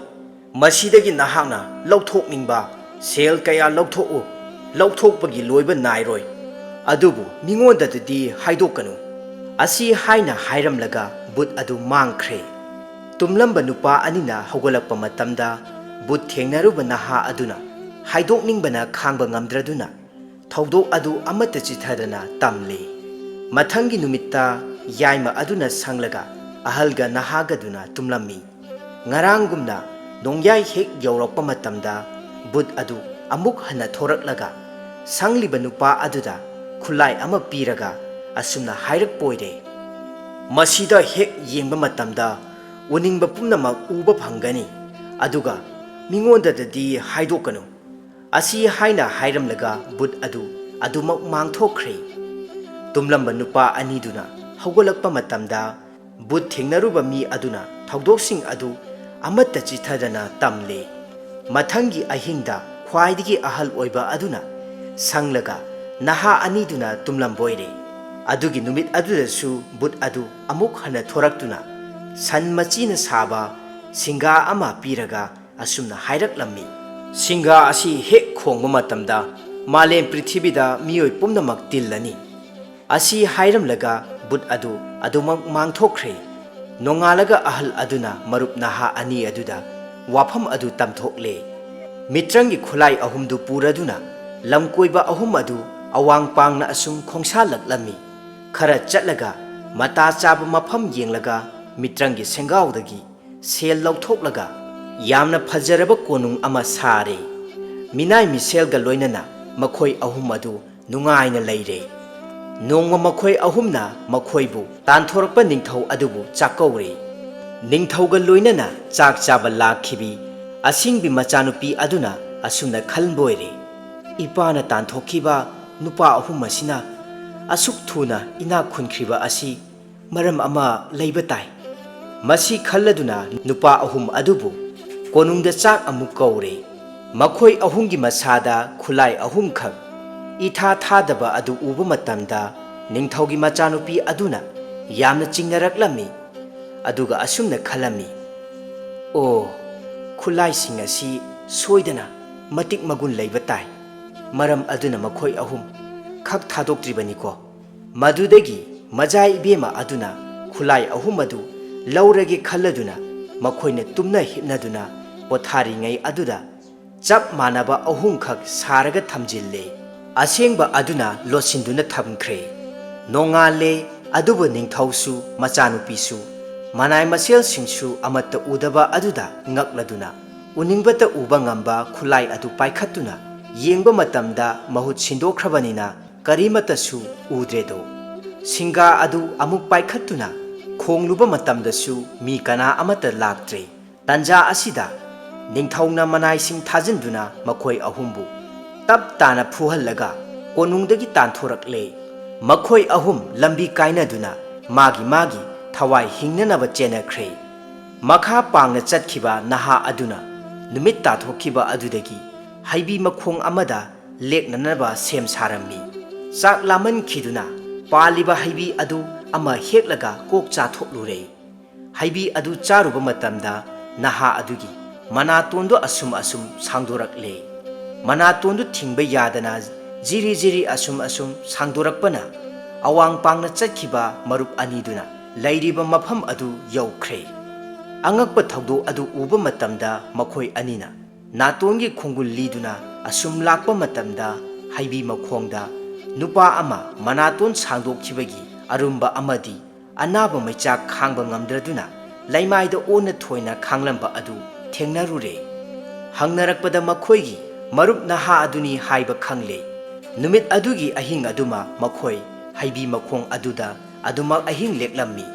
ꯃꯁꯤꯗꯒꯤ ꯅꯍꯥꯛꯅ ꯂꯧꯊꯣꯛꯅꯤꯡꯕ ꯁꯦꯜ ꯀꯌꯥ ꯂꯧꯊꯣꯛꯎ꯫ ꯂꯧꯊꯣꯛꯄꯒꯤ ꯂꯣꯏꯕ ꯅꯥꯏꯔꯣꯏ꯫ ꯑꯗꯨꯕꯨ ꯃꯤꯉꯣꯟꯗꯗꯤ ꯍꯥꯏꯗꯣꯛꯀꯅꯨ꯫" ꯑꯁꯤ ꯍꯥꯏꯅ ꯍꯥꯏꯔꯝꯂꯒ ꯕꯨꯠ ꯑꯗꯨ ꯃꯥꯡꯈ꯭ꯔꯦ꯫ ꯇꯨꯝꯂꯝꯕ ꯅꯨꯄꯥ ꯑꯅꯤꯅ ꯍꯧꯒꯠꯂꯛꯄ ꯃꯇꯝꯗ ꯕꯨꯠ ꯊꯦꯡꯅꯔꯨꯕ ꯅꯍꯥ ꯑꯗꯨꯅ ꯍꯥꯏꯗꯣꯛꯅꯤꯡꯕꯅ ꯈꯥꯡꯕ ꯉꯝꯗ꯭ꯔꯗꯨꯅ ꯊꯧꯗꯣꯛ ꯑꯗꯨ ꯑꯃꯠꯇ ꯆꯤꯊꯗꯅ ꯇꯝꯂꯤ꯫ ꯃꯊꯪꯒꯤ ꯅꯨꯃꯤꯠꯇ ꯌꯥꯏꯃ ꯑꯗꯨꯅ ꯁꯪꯂꯒ ꯑꯍꯜꯒ ꯅꯍꯥꯒꯗꯨꯅ ꯇꯨꯝꯂꯝꯃꯤ꯫ ꯉꯔꯥꯡꯒꯨꯝꯅ ꯅꯣꯡꯌꯥꯏ ꯍꯦꯛ ꯌꯧꯔꯛꯄ ꯃꯇꯝꯗ ꯕꯨꯠ ꯑꯗꯨ ꯑꯃꯨꯛ ꯍꯟꯅ ꯊꯣꯔꯛꯂꯒ ꯁꯪꯂꯤꯕ ꯅꯨꯄꯥ ꯑꯗꯨꯗ ꯈꯨꯠꯂꯥꯏ ꯑꯃ ꯄꯤꯔꯒ ꯑꯁꯨꯝꯅ ꯍꯥꯏꯔꯛꯄ ꯑꯣꯏꯔꯦ, "ꯃꯁꯤꯗ ꯍꯦꯛ ꯌꯦꯡꯕ ꯃꯇꯝꯗ ꯎꯅꯤꯡꯕ ꯄꯨꯝꯅꯃꯛ ꯎꯕ ꯐꯪꯒꯅꯤ, ꯑꯗꯨꯒ ꯃꯤꯉꯣꯟꯗꯗꯤ ꯍꯥꯏꯗꯣꯛꯀꯅꯨ꯫" ꯑꯁꯤ ꯍꯥꯏꯅ ꯍꯥꯏꯔꯝꯂꯒ ꯕꯨꯠ ꯑꯗꯨ ꯑꯗꯨꯃꯛ ꯃꯥꯡꯊꯣꯛꯈ꯭ꯔꯦ꯫ ꯇꯨꯝꯂꯝꯕ ꯅꯨꯄꯥ ꯑꯅꯤꯗꯨꯅ ꯍꯧꯒꯠꯂꯛꯄ ꯃꯇꯝꯗ, ꯕꯨꯠ ꯊꯦꯡꯅꯔꯨꯕ ꯃꯤ ꯑꯗꯨꯅ ꯊꯧꯗꯣꯛꯁꯤꯡ ꯑꯗꯨ ꯑꯃꯠꯇ ꯆꯤꯊꯗꯅ ꯇꯝꯂꯦ꯫ ꯃꯊꯪꯒꯤ ꯑꯍꯤꯡꯗ ꯈ꯭ꯋꯥꯏꯗꯒꯤ ꯑꯍꯜ ꯑꯣꯏꯕ ꯑꯗꯨꯅ ꯁꯪꯂꯒ ꯅꯍꯥ ꯑꯅꯤꯗꯨꯅ ꯇꯨꯝꯂꯝꯕ ꯑꯣꯏꯔꯦ꯫ ꯑꯗꯨꯒꯤ ꯅꯨꯃꯤꯠ ꯑꯗꯨꯗꯁꯨ ꯕꯨꯠ ꯑꯗꯨ ꯑꯃꯨꯛ ꯍꯟꯅ ꯊꯣꯔꯛꯇꯨꯅ, ꯁꯟ ꯃꯆꯤꯅ ꯁꯥꯕ ꯁꯤꯡꯒꯥ ꯑꯃ ꯄꯤꯔꯒ ꯑꯁꯨꯝꯅ ꯍꯥꯏꯔꯛꯂꯝꯃꯤ, "ꯁꯤꯡꯒꯥ ꯑꯁꯤ ꯍꯦꯛ ꯈꯣꯡꯕ ꯃꯇꯝꯗ ꯃꯥꯂꯦꯝ ꯄ꯭ꯔꯤꯊꯤꯕꯤꯗ ꯃꯤꯑꯣꯏ ꯄꯨꯝꯅꯃꯛ ꯇꯤꯜꯂꯅꯤ"꯫ ꯑꯁꯤ ꯍꯥꯏꯔꯝꯂꯒ ꯕꯨꯠ ꯑꯗꯨ ꯑꯗꯨꯃꯛ ꯃꯥꯡꯊꯣꯛꯈ꯭ꯔꯦ꯫ ꯅꯣꯡꯉꯥꯜꯂꯒ ꯑꯍꯜ ꯑꯗꯨꯅ ꯃꯔꯨꯞ ꯅꯍꯥ ꯑꯅꯤ ꯑꯗꯨꯗ ꯋꯥꯐꯝ ꯑꯗꯨ ꯇꯝꯊꯣꯛꯂꯦ꯫ ꯃꯤꯇ꯭ꯔꯪꯒꯤ ꯈꯨꯠꯂꯥꯏ ꯑꯍꯨꯝꯗꯨ ꯄꯨꯔꯗꯨꯅ ꯂꯝꯀꯣꯏꯕ ꯑꯍꯨꯝ ꯑꯗꯨ ꯑꯋꯥꯡ ꯄꯥꯡꯅ ꯑꯁꯨꯝ ꯈꯣꯡꯁꯥꯜꯂꯛꯂꯝꯃꯤ꯫ ꯈꯔ ꯆꯠꯂꯒ ꯃꯇꯥ ꯆꯥꯕ ꯃꯐꯝ ꯌꯦꯡꯂꯒ ꯃꯤꯇ꯭ꯔꯪꯒꯤ ꯁꯦꯡꯒꯥꯎꯗꯒꯤ ꯁꯦꯜ ꯂꯧꯊꯣꯛꯂꯒ ꯌꯥꯝꯅ ꯐꯖꯔꯕ ꯀꯣꯅꯨꯡ ꯑꯃ ꯁꯥꯔꯦ꯫ ꯃꯤꯅꯥꯏ ꯃꯤꯁꯦꯜꯒ ꯂꯣꯏꯅꯅ ꯃꯈꯣꯏ ꯑꯍꯨꯝ ꯑꯗꯨ ꯅꯨꯡꯉꯥꯏꯅ ꯂꯩꯔꯦ꯫ ꯅꯣꯡꯃ ꯃꯈꯣꯏ ꯑꯍꯨꯝꯅ ꯃꯈꯣꯏꯕꯨ ꯇꯥꯟꯊꯣꯔꯛꯄ ꯅꯤꯡꯊꯧ ꯑꯗꯨꯕꯨ ꯆꯥꯛꯀꯧꯔꯦ꯫ ꯅꯤꯡꯊꯧꯒ ꯂꯣꯏꯅꯅ ꯆꯥꯛ ꯆꯥꯕ ꯂꯥꯛꯈꯤꯕꯤ ꯑꯁꯤꯡꯕꯤ ꯃꯆꯥꯅꯨꯄꯤ ꯑꯗꯨꯅ ꯑꯁꯨꯝꯅ ꯈꯟꯕꯣꯏꯔꯦ, "ꯏꯄꯥꯅ ꯇꯥꯟꯊꯣꯛꯈꯤꯕ ꯅꯨꯄꯥ ꯑꯍꯨꯝ ꯑꯁꯤꯅ ꯑꯁꯨꯛ ꯊꯨꯅ ꯏꯅꯥꯛ ꯈꯨꯟꯈ꯭ꯔꯤꯕ ꯑꯁꯤ ꯃꯔꯝ ꯑꯃ ꯂꯩꯕ ꯇꯥꯏ"꯫ ꯃꯁꯤ ꯈꯜꯂꯗꯨꯅ ꯅꯨꯄꯥ ꯑꯍꯨꯝ ꯑꯗꯨꯕꯨ ꯀꯣꯅꯨꯡꯗ ꯆꯥꯛ ꯑꯃꯨꯛ ꯀꯧꯔꯦ꯫ ꯃꯈꯣꯏ ꯑꯍꯨꯝꯒꯤ ꯃꯁꯥꯗ ꯈꯨꯠꯂꯥꯏ ꯑꯍꯨꯝꯈꯛ ꯏꯊꯥ ꯊꯥꯗꯕ ꯑꯗꯨ ꯎꯕ ꯃꯇꯝꯗ, ꯅꯤꯡꯊꯧꯒꯤ ꯃꯆꯥꯅꯨꯄꯤ ꯑꯗꯨꯅ ꯌꯥꯝꯅ ꯆꯤꯡꯅꯔꯛꯂꯝꯃꯤ꯫ ꯑꯗꯨꯒ ꯑꯁꯨꯝꯅ ꯈꯜꯂꯝꯃꯤ, "ꯑꯣ, ꯈꯨꯠꯂꯥꯏꯁꯤꯡ ꯑꯁꯤ ꯁꯣꯏꯗꯅ ꯃꯇꯤꯛ ꯃꯒꯨꯟ ꯂꯩꯕ ꯇꯥꯏ꯫ ꯃꯔꯝ ꯑꯗꯨꯅ ꯃꯈꯣꯏ ꯑꯍꯨꯝ ꯈꯛ ꯊꯥꯗꯣꯛꯇ꯭ꯔꯤꯕꯅꯤꯀꯣ"꯫ ꯃꯗꯨꯗꯒꯤ ꯃꯖꯥ ꯏꯕꯦꯝꯃ ꯑꯗꯨꯅ ꯈꯨꯠꯂꯥꯏ ꯑꯍꯨꯝ ꯑꯗꯨ ꯂꯧꯔꯒꯦ ꯈꯜꯂꯗꯨꯅ, ꯃꯈꯣꯏꯅ ꯇꯨꯝꯅ ꯍꯤꯞꯅꯗꯨꯅ ꯄꯣꯊꯥꯔꯤꯉꯩ ꯑꯗꯨꯗ ꯆꯞ ꯃꯥꯟꯅꯕ ꯑꯍꯨꯝꯈꯛ ꯁꯥꯔꯒ ꯊꯝꯖꯤꯜꯂꯦ꯫ ꯑꯁꯦꯡꯕ ꯑꯗꯨꯅ ꯂꯣꯠꯁꯤꯟꯗꯨꯅ ꯊꯝꯈ꯭ꯔꯦ꯫ ꯅꯣꯡꯉꯥꯜꯂꯦ, ꯑꯗꯨꯕꯨ ꯅꯤꯡꯊꯧꯁꯨ ꯃꯆꯥꯅꯨꯄꯤꯁꯨ ꯃꯅꯥꯏ ꯃꯁꯦꯜꯁꯤꯡꯁꯨ ꯑꯃꯠꯇ ꯎꯗꯕ ꯑꯗꯨꯗ ꯉꯛꯂꯗꯨꯅ, ꯎꯅꯤꯡꯕꯇ ꯎꯕ ꯉꯝꯕ ꯈꯨꯠꯂꯥꯏ ꯑꯗꯨ ꯄꯥꯏꯈꯠꯇꯨꯅ ꯌꯦꯡꯕ ꯃꯇꯝꯗ, ꯃꯍꯨꯠ ꯁꯤꯟꯗꯣꯛꯈ꯭ꯔꯕꯅꯤꯅ ꯀꯔꯤꯃꯠꯇꯁꯨ ꯎꯗ꯭ꯔꯦꯗꯣ꯫ ꯁꯤꯡꯒꯥ ꯑꯗꯨ ꯑꯃꯨꯛ ꯄꯥꯏꯈꯠꯇꯨꯅ ꯈꯣꯡꯂꯨꯕ ꯃꯇꯝꯗꯁꯨ ꯃꯤ ꯀꯅꯥ ꯑꯃꯠꯇ ꯂꯥꯛꯇ꯭ꯔꯦ꯫ ꯇꯟꯖꯥ ꯑꯁꯤꯗ ꯅꯤꯡꯊꯧꯅ ꯃꯅꯥꯏꯁꯤꯡ ꯊꯥꯖꯤꯟꯗꯨꯅ ꯃꯈꯣꯏ ꯑꯍꯨꯝꯕꯨ ꯇꯞ ꯇꯥꯅ ꯐꯨꯍꯜꯂꯒ, ꯀꯣꯅꯨꯡꯗꯒꯤ ꯇꯥꯟꯊꯣꯔꯛꯂꯦ꯫ ꯃꯈꯣꯏ ꯑꯍꯨꯝ ꯂꯝꯕꯤ ꯀꯥꯏꯅꯗꯨꯅ ꯃꯥꯒꯤ ꯃꯥꯒꯤ ꯊꯋꯥꯏ ꯍꯤꯡꯅꯅꯕ ꯆꯦꯟꯅꯈ꯭ꯔꯦ꯫ ꯃꯈꯥ ꯄꯥꯡꯅ ꯆꯠꯈꯤꯕ ꯅꯍꯥ ꯑꯗꯨꯅ ꯅꯨꯃꯤꯠ ꯇꯥꯊꯣꯛꯈꯤꯕ ꯑꯗꯨꯗꯒꯤ ꯍꯩꯕꯤ ꯃꯈꯣꯡ ꯑꯃꯗ ꯂꯦꯛꯅꯅꯕ ꯁꯦꯝ ꯁꯥꯔꯝꯃꯤ꯫ ꯆꯥꯛ ꯂꯥꯝꯃꯟꯈꯤꯗꯨꯅ ꯄꯥꯜꯂꯤꯕ ꯍꯩꯕꯤ ꯑꯗꯨ ꯑꯃ ꯍꯦꯛꯂꯒ ꯀꯣꯛ ꯆꯥꯊꯣꯛꯂꯨꯔꯦ꯫ ꯍꯩꯕꯤ ꯑꯗꯨ ꯆꯥꯔꯨꯕ ꯃꯇꯝꯗ ꯅꯍꯥ ꯑꯗꯨꯒꯤ ꯃꯅꯥꯇꯣꯟꯗꯨ ꯑꯁꯨꯝ ꯑꯁꯨꯝ ꯁꯥꯡꯗꯣꯔꯛꯂꯦ꯫ ꯃꯅꯥꯇꯣꯟꯗꯨ ꯊꯤꯡꯕ ꯌꯥꯗꯅ ꯖꯤꯔꯤ ꯖꯤꯔꯤ ꯑꯁꯨꯝ ꯑꯁꯨꯝ ꯁꯥꯡꯗꯣꯔꯛꯄꯅ ꯑꯋꯥꯡ ꯄꯥꯡꯅ ꯆꯠꯈꯤꯕ ꯃꯔꯨꯞ ꯑꯅꯤꯗꯨꯅ ꯂꯩꯔꯤꯕ ꯃꯐꯝ ꯑꯗꯨ ꯌꯧꯈ꯭ꯔꯦ꯫ ꯑꯉꯛꯄ ꯊꯧꯗꯣꯛ ꯑꯗꯨ ꯎꯕ ꯃꯇꯝꯗ ꯃꯈꯣꯏ ꯑꯅꯤꯅ ꯅꯥꯇꯣꯟꯒꯤ ꯈꯣꯡꯒꯨꯜ ꯂꯤꯗꯨꯅ ꯑꯁꯨꯝ ꯂꯥꯛꯄ ꯃꯇꯝꯗ ꯍꯩꯕꯤ ꯃꯈꯣꯡꯗ ꯅꯨꯄꯥ ꯑꯃ ꯃꯅꯥꯇꯣꯟ ꯁꯥꯡꯗꯣꯛꯈꯤꯕꯒꯤ ꯑꯔꯨꯝꯕ ꯑꯃꯗꯤ ꯑꯅꯥꯕ ꯃꯩꯆꯥꯛ ꯈꯥꯡꯕ ꯉꯝꯗ꯭ꯔꯗꯨꯅ ꯂꯩꯃꯥꯏꯗ ꯑꯣꯟꯅ ꯊꯣꯏꯅ ꯈꯥꯡꯂꯝꯕ ꯑꯗꯨ ꯊꯦꯡꯅꯔꯨꯔꯦ꯫ ꯍꯪꯅꯔꯛꯄꯗ ꯃꯈꯣꯏꯒꯤ ꯃꯔꯨꯞ ꯅꯍꯥ ꯑꯗꯨꯅꯤ ꯍꯥꯏꯕ ꯈꯪꯂꯦ꯫ ꯅꯨꯃꯤꯠ ꯑꯗꯨꯒꯤ ꯑꯍꯤꯡ ꯑꯗꯨꯃ ꯃꯈꯣꯏ ꯍꯩꯕꯤ ꯃꯈꯣꯡ ꯑꯗꯨꯗ ꯑꯗꯨꯃꯛ ꯑꯍꯤꯡ ꯂꯦꯛꯂꯝꯃꯤ꯫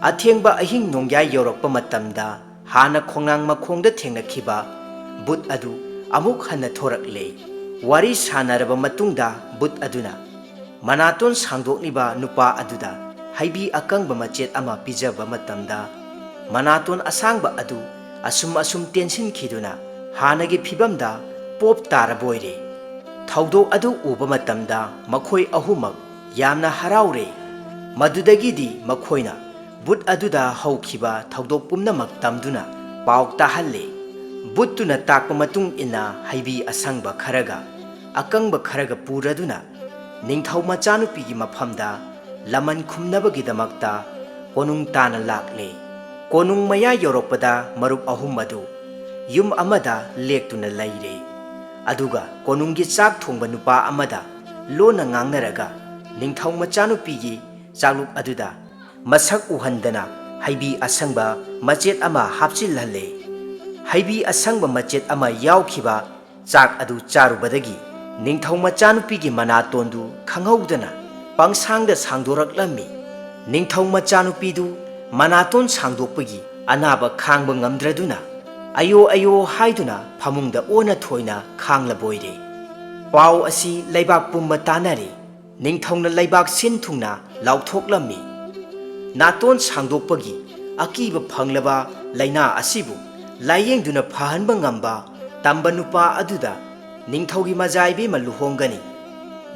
ꯑꯊꯦꯡꯕ ꯑꯍꯤꯡ ꯅꯣꯡꯌꯥꯏ ꯌꯧꯔꯛꯄ ꯃꯇꯝꯗ ꯍꯥꯟꯅ ꯈꯣꯡꯅꯥꯡ ꯃꯈꯣꯡꯗ ꯊꯦꯡꯅꯈꯤꯕ ꯕꯨꯠ ꯑꯗꯨ ꯑꯃꯨꯛ ꯍꯟꯅ ꯊꯣꯔꯛꯂꯦ꯫ ꯋꯥꯔꯤ ꯁꯥꯟꯅꯔꯕ ꯃꯇꯨꯡꯗ ꯕꯨꯠ ꯑꯗꯨꯅ ꯃꯅꯥꯇꯣꯟ ꯁꯥꯡꯗꯣꯛꯂꯤꯕ ꯅꯨꯄꯥ ꯑꯗꯨꯗ ꯍꯩꯕꯤ ꯑꯀꯪꯕ ꯃꯆꯦꯠ ꯑꯃ ꯄꯤꯖꯕ ꯃꯇꯝꯗ ꯃꯅꯥꯇꯣꯟ ꯑꯁꯥꯡꯕ ꯑꯗꯨ ꯑꯁꯨꯝ ꯑꯁꯨꯝ ꯇꯦꯟꯁꯤꯟꯈꯤꯗꯨꯅ ꯍꯥꯟꯅꯒꯤ ꯐꯤꯕꯝꯗ ꯄꯣꯞ ꯇꯥꯔꯕꯣꯏꯔꯦ꯫ ꯊꯧꯗꯣꯛ ꯑꯗꯨ ꯎꯕ ꯃꯇꯝꯗ ꯃꯈꯣꯏ ꯑꯍꯨꯝꯃꯛ ꯌꯥꯝꯅ ꯍꯔꯥꯎꯔꯦ꯫ ꯃꯗꯨꯗꯒꯤꯗꯤ ꯃꯈꯣꯏꯅ ꯕꯨꯠ ꯑꯗꯨꯗ ꯍꯧꯈꯤꯕ ꯊꯧꯗꯣꯛ ꯄꯨꯝꯅꯃꯛ ꯇꯝꯗꯨꯅ ꯄꯥꯎ ꯇꯥꯍꯜꯂꯦ꯫ ꯕꯨꯠꯇꯨꯅ ꯇꯥꯛꯄ ꯃꯇꯨꯡ ꯏꯟꯅ ꯍꯩꯕꯤ ꯑꯁꯪꯕ ꯈꯔꯒ ꯑꯀꯪꯕ ꯈꯔꯒ ꯄꯨꯔꯗꯨꯅ ꯅꯤꯡꯊꯧ ꯃꯆꯥꯅꯨꯄꯤꯒꯤ ꯃꯐꯝꯗ ꯂꯃꯟ ꯈꯨꯝꯅꯕꯒꯤꯗꯃꯛꯇ ꯀꯣꯅꯨꯡ ꯇꯥꯟꯅ ꯂꯥꯛꯂꯦ꯫ ꯀꯣꯅꯨꯡ ꯃꯌꯥ ꯌꯧꯔꯛꯄꯗ ꯃꯔꯨꯞ ꯑꯍꯨꯝ ꯑꯗꯨ ꯌꯨꯝ ꯑꯃꯗ ꯂꯦꯛꯇꯨꯅ ꯂꯩꯔꯦ꯫ ꯑꯗꯨꯒ ꯀꯣꯅꯨꯡꯒꯤ ꯆꯥꯛ ꯊꯣꯡꯕ ꯅꯨꯄꯥ ꯑꯃꯗ ꯂꯣꯟꯅ ꯉꯥꯡꯅꯔꯒ ꯅꯤꯡꯊꯧ ꯃꯆꯥꯅꯨꯄꯤꯒꯤ ꯆꯥꯛꯂꯨꯛ ꯑꯗꯨꯗ ꯃꯁꯛ ꯎꯍꯟꯗꯅ ꯍꯩꯕꯤ ꯑꯁꯪꯕ ꯃꯆꯦꯠ ꯑꯃ ꯍꯥꯞꯆꯤꯜꯍꯜꯂꯦ꯫ ꯍꯩꯕꯤ ꯑꯁꯪꯕ ꯃꯆꯦꯠ ꯑꯃ ꯌꯥꯎꯈꯤꯕ ꯆꯥꯛ ꯑꯗꯨ ꯆꯥꯔꯨꯕꯗꯒꯤ ꯅꯤꯡꯊꯧ ꯃꯆꯥꯅꯨꯄꯤꯒꯤ ꯃꯅꯥꯇꯣꯟꯗꯨ ꯈꯪꯍꯧꯗꯅ ꯄꯪꯁꯥꯡꯗ ꯁꯥꯡꯗꯣꯔꯛꯂꯝꯃꯤ꯫ ꯅꯤꯡꯊꯧ ꯃꯆꯥꯅꯨꯄꯤꯗꯨ ꯃꯅꯥꯇꯣꯟ ꯁꯥꯡꯗꯣꯛꯄꯒꯤ ꯑꯅꯥꯕ ꯈꯥꯡꯕ ꯉꯝꯗ꯭ꯔꯗꯨꯅ ꯑꯌꯣ ꯑꯌꯣ ꯍꯥꯏꯗꯨꯅ ꯐꯃꯨꯡꯗ ꯑꯣꯟꯅ ꯊꯣꯏꯅ ꯈꯥꯡꯂꯕꯣꯏꯔꯦ꯫ ꯄꯥꯎ ꯑꯁꯤ ꯂꯩꯕꯥꯛ ꯄꯨꯝꯕ ꯇꯥꯅꯔꯦ꯫ ꯅꯤꯡꯊꯧꯅ ꯂꯩꯕꯥꯛ ꯁꯤꯟ ꯊꯨꯡꯅ ꯂꯥꯎꯊꯣꯛꯂꯝꯃꯤ꯫ ꯅꯥꯇꯣꯟ ꯁꯥꯡꯗꯣꯛꯄꯒꯤ ꯑꯀꯤꯕ ꯐꯪꯂꯕ ꯂꯥꯏꯅꯥ ꯑꯁꯤꯕꯨ ꯂꯥꯌꯦꯡꯗꯨꯅ ꯐꯍꯟꯕ ꯉꯝꯕ ꯇꯝꯕ ꯅꯨꯄꯥ ꯑꯗꯨꯗ ꯅꯤꯡꯊꯧꯒꯤ ꯃꯆꯥ ꯏꯕꯦꯝꯃ ꯂꯨꯍꯣꯡꯒꯅꯤ꯫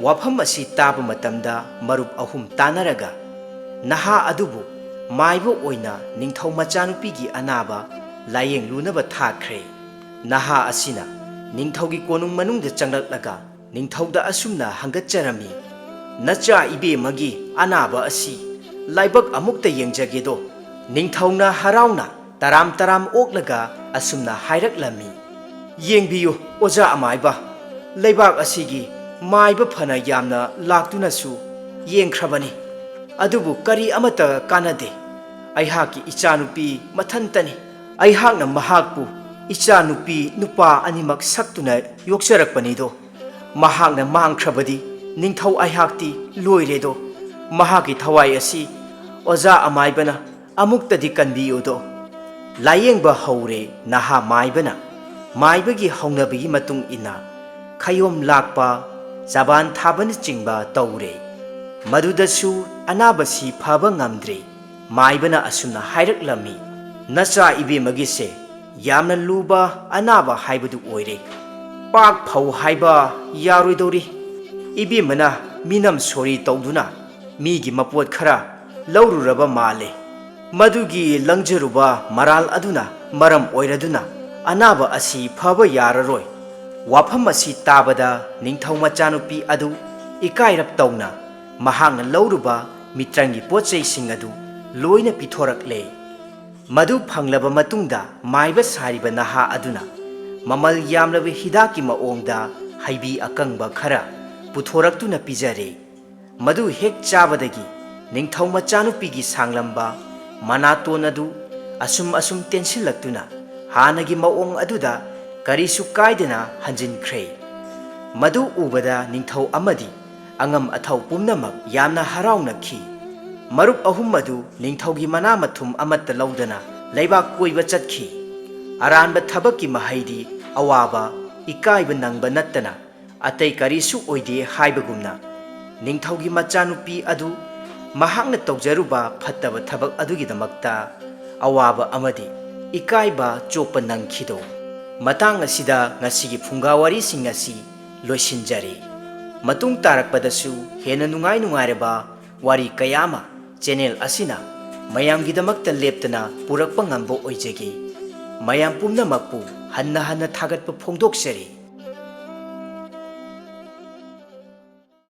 ꯋꯥꯐꯝ ꯑꯁꯤ ꯇꯥꯕ ꯃꯇꯝꯗ ꯃꯔꯨꯞ ꯑꯍꯨꯝ ꯇꯥꯅꯔꯒ ꯅꯍꯥ ꯑꯗꯨꯕꯨ ꯃꯥꯏꯕ ꯑꯣꯏꯅ ꯅꯤꯡꯊꯧ ꯃꯆꯥꯅꯨꯄꯤꯒꯤ ꯑꯅꯥꯕ ꯂꯥꯌꯦꯡꯂꯨꯅꯕ ꯊꯥꯈ꯭ꯔꯦ꯫ ꯅꯍꯥ ꯑꯁꯤꯅ ꯅꯤꯡꯊꯧꯒꯤ ꯀꯣꯅꯨꯡ ꯃꯅꯨꯡꯗ ꯆꯪꯂꯛꯂꯒ ꯅꯤꯡꯊꯧꯗ ꯑꯁꯨꯝꯅ ꯍꯪꯒꯠꯆꯔꯝꯃꯤ, "ꯅꯆꯥ ꯏꯕꯦꯝꯃꯒꯤ ꯑꯅꯥꯕ ꯑꯁꯤ ꯂꯥꯏꯕꯛ ꯑꯃꯨꯛꯇ ꯌꯦꯡꯖꯒꯦꯗꯣ?" ꯅꯤꯡꯊꯧꯅ ꯍꯔꯥꯎꯅ ꯇꯔꯥꯝ ꯇꯔꯥꯝ ꯑꯣꯛꯂꯒ ꯑꯁꯨꯝꯅ ꯍꯥꯏꯔꯛꯂꯝꯃꯤ, "ꯌꯦꯡꯕꯤꯌꯨ ꯑꯣꯖꯥ ꯑꯃꯥꯏꯕ, ꯂꯩꯕꯥꯛ ꯑꯁꯤꯒꯤ ꯃꯥꯏꯕ ꯐꯅ ꯌꯥꯝꯅ ꯂꯥꯛꯇꯨꯅꯁꯨ ꯌꯦꯡꯈ꯭ꯔꯕꯅꯤ, ꯑꯗꯨꯕꯨ ꯀꯔꯤ ꯑꯃꯠꯇ ꯀꯥꯟꯅꯗꯦ꯫ ꯑꯩꯍꯥꯛꯀꯤ ꯏꯆꯥꯅꯨꯄꯤ ꯃꯊꯟꯇꯅꯤ꯫ ꯑꯩꯍꯥꯛꯅ ꯃꯍꯥꯛꯄꯨ ꯏꯆꯥꯅꯨꯄꯤ ꯅꯨꯄꯥ ꯑꯅꯤꯃꯛ ꯁꯛꯇꯨꯅ ꯌꯣꯛꯆꯔꯛꯄꯅꯤꯗꯣ꯫ ꯃꯍꯥꯛꯅ ꯃꯥꯡꯈ꯭ꯔꯕꯗꯤ ꯅꯤꯡꯊꯧ ꯑꯩꯍꯥꯛꯇꯤ ꯂꯣꯏꯔꯦꯗꯣ꯫ ꯃꯍꯥꯛꯀꯤ ꯊꯋꯥꯏ ꯑꯁꯤ ꯑꯣꯖꯥ ꯑꯃꯥꯏꯕꯅ ꯑꯃꯨꯛꯇꯗꯤ ꯀꯟꯕꯤꯌꯨꯗꯣ꯫" ꯂꯥꯌꯦꯡꯕ ꯍꯧꯔꯦ ꯅꯍꯥ ꯃꯥꯏꯕꯅ꯫ ꯃꯥꯏꯕꯒꯤ ꯍꯧꯅꯕꯤꯒꯤ ꯃꯇꯨꯡ ꯏꯟꯅ ꯈꯌꯣꯝ ꯂꯥꯛꯄ, ꯆꯕꯥꯟ ꯊꯥꯕꯅꯆꯤꯡꯕ ꯇꯧꯔꯦ꯫ ꯃꯗꯨꯗꯁꯨ ꯑꯅꯥꯕꯁꯤ ꯐꯕ ꯉꯝꯗ꯭ꯔꯦ꯫ ꯃꯥꯏꯕꯅ ꯑꯁꯨꯝꯅ ꯍꯥꯏꯔꯛꯂꯝꯃꯤ, "ꯅꯆꯥ ꯏꯕꯦꯝꯃꯒꯤꯁꯦ ꯌꯥꯝꯅ ꯂꯨꯕ ꯑꯅꯥꯕ ꯍꯥꯏꯕꯗꯨ ꯑꯣꯏꯔꯦ꯫ ꯄꯥꯛ ꯐꯧ ꯍꯥꯏꯕ ꯌꯥꯔꯣꯏꯗꯧꯔꯤ꯫ ꯏꯕꯦꯝꯃꯅ ꯃꯤꯅꯝ ꯁꯣꯔꯤ ꯇꯧꯗꯨꯅ ꯃꯤꯒꯤ ꯃꯄꯣꯠ ꯈꯔ ꯂꯧꯔꯨꯔꯕ ꯃꯥꯜꯂꯦ꯫ ꯃꯗꯨꯒꯤ ꯂꯪꯖꯔꯨꯕ ꯃꯔꯥꯜ ꯑꯗꯨꯅ ꯃꯔꯝ ꯑꯣꯏꯔꯗꯨꯅ ꯑꯅꯥꯕ ꯑꯁꯤ ꯐꯕ ꯌꯥꯔꯔꯣꯏ꯫" ꯋꯥꯐꯝ ꯑꯁꯤ ꯇꯥꯕꯗ ꯅꯤꯡꯊꯧ ꯃꯆꯥꯅꯨꯄꯤ ꯑꯗꯨ ꯏꯀꯥꯏꯔꯞ ꯇꯧꯅ ꯃꯍꯥꯛꯅ ꯂꯧꯔꯨꯕ ꯃꯤꯇ꯭ꯔꯪꯒꯤ ꯄꯣꯠꯆꯩꯁꯤꯡ ꯑꯗꯨ ꯂꯣꯏꯅ ꯄꯤꯊꯣꯔꯛꯂꯦ꯫ ꯃꯗꯨ ꯐꯪꯂꯕ ꯃꯇꯨꯡꯗ ꯃꯥꯏꯕ ꯁꯥꯔꯤꯕ ꯅꯍꯥ ꯑꯗꯨꯅ ꯃꯃꯜ ꯌꯥꯝꯂꯕ ꯍꯤꯗꯥꯛꯀꯤ ꯃꯑꯣꯡꯗ ꯍꯩꯕꯤ ꯑꯀꯪꯕ ꯈꯔ ꯄꯨꯊꯣꯔꯛꯇꯨꯅ ꯄꯤꯖꯔꯦ꯫ ꯃꯗꯨ ꯍꯦꯛ ꯆꯥꯕꯗꯒꯤ ꯅꯤꯡꯊꯧ ꯃꯆꯥꯅꯨꯄꯤꯒꯤ ꯁꯥꯡꯂꯝꯕ ꯃꯅꯥꯇꯣꯟ ꯑꯗꯨ ꯑꯁꯨꯝ ꯑꯁꯨꯝ ꯇꯦꯟꯁꯤꯜꯂꯛꯇꯨꯅ ꯍꯥꯟꯅꯒꯤ ꯃꯑꯣꯡ ꯑꯗꯨꯗ ꯀꯔꯤꯁꯨ ꯀꯥꯏꯗꯅ ꯍꯟꯖꯤꯟꯈ꯭ꯔꯦ꯫ ꯃꯗꯨ ꯎꯕꯗ ꯅꯤꯡꯊꯧ ꯑꯃꯗꯤ ꯑꯉꯝ ꯑꯊꯧ ꯄꯨꯝꯅꯃꯛ ꯌꯥꯝꯅ ꯍꯔꯥꯎꯅꯈꯤ꯫ ꯃꯔꯨꯞ ꯑꯍꯨꯝ ꯑꯗꯨ ꯅꯤꯡꯊꯧꯒꯤ ꯃꯅꯥ ꯃꯊꯨꯝ ꯑꯃꯠꯇ ꯂꯧꯗꯅ ꯂꯩꯕꯥꯛ ꯀꯣꯏꯕ ꯆꯠꯈꯤ꯫ ꯑꯔꯥꯟꯕ ꯊꯕꯛꯀꯤ ꯃꯍꯩꯗꯤ ꯑꯋꯥꯕ, ꯏꯀꯥꯏꯕ ꯅꯪꯕ ꯅꯠꯇꯅ ꯑꯇꯩ ꯀꯔꯤꯁꯨ ꯑꯣꯏꯗꯦ ꯍꯥꯏꯕꯒꯨꯝꯅ, ꯅꯤꯡꯊꯧꯒꯤ ꯃꯆꯥꯅꯨꯄꯤ ꯑꯗꯨ ꯃꯍꯥꯛꯅ ꯇꯧꯖꯔꯨꯕ ꯐꯠꯇꯕ ꯊꯕꯛ ꯑꯗꯨꯒꯤꯗꯃꯛꯇ ꯑꯋꯥꯕ ꯑꯃꯗꯤ ꯏꯀꯥꯏꯕ ꯆꯣꯞꯄ ꯅꯪꯈꯤꯗꯣ꯫ ꯃꯇꯥꯡ ꯑꯁꯤꯗ ꯉꯁꯤꯒꯤ ꯐꯨꯡꯒꯥ ꯋꯥꯔꯤꯁꯤꯡ ꯑꯁꯤ ꯂꯣꯏꯁꯤꯟꯖꯔꯦ꯫ ꯃꯇꯨꯡ ꯇꯥꯔꯛꯄꯗꯁꯨ ꯍꯦꯟꯅ ꯅꯨꯡꯉꯥꯏ ꯅꯨꯡꯉꯥꯏꯔꯕ ꯋꯥꯔꯤ ꯀꯌꯥ ꯑꯃ ꯆꯦꯅꯦꯜ ꯑꯁꯤꯅ ꯃꯌꯥꯝꯒꯤꯗꯃꯛꯇ ꯂꯦꯞꯇꯅ ꯄꯨꯔꯛꯄ ꯉꯝꯕ ꯑꯣꯏꯖꯒꯦ꯫ ꯃꯌꯥꯝ ꯄꯨꯝꯅꯃꯛꯄꯨ ꯍꯟꯅ ꯍꯟꯅ ꯊꯥꯒꯠꯄ ꯐꯣꯡꯗꯣꯛꯆꯔꯤ꯫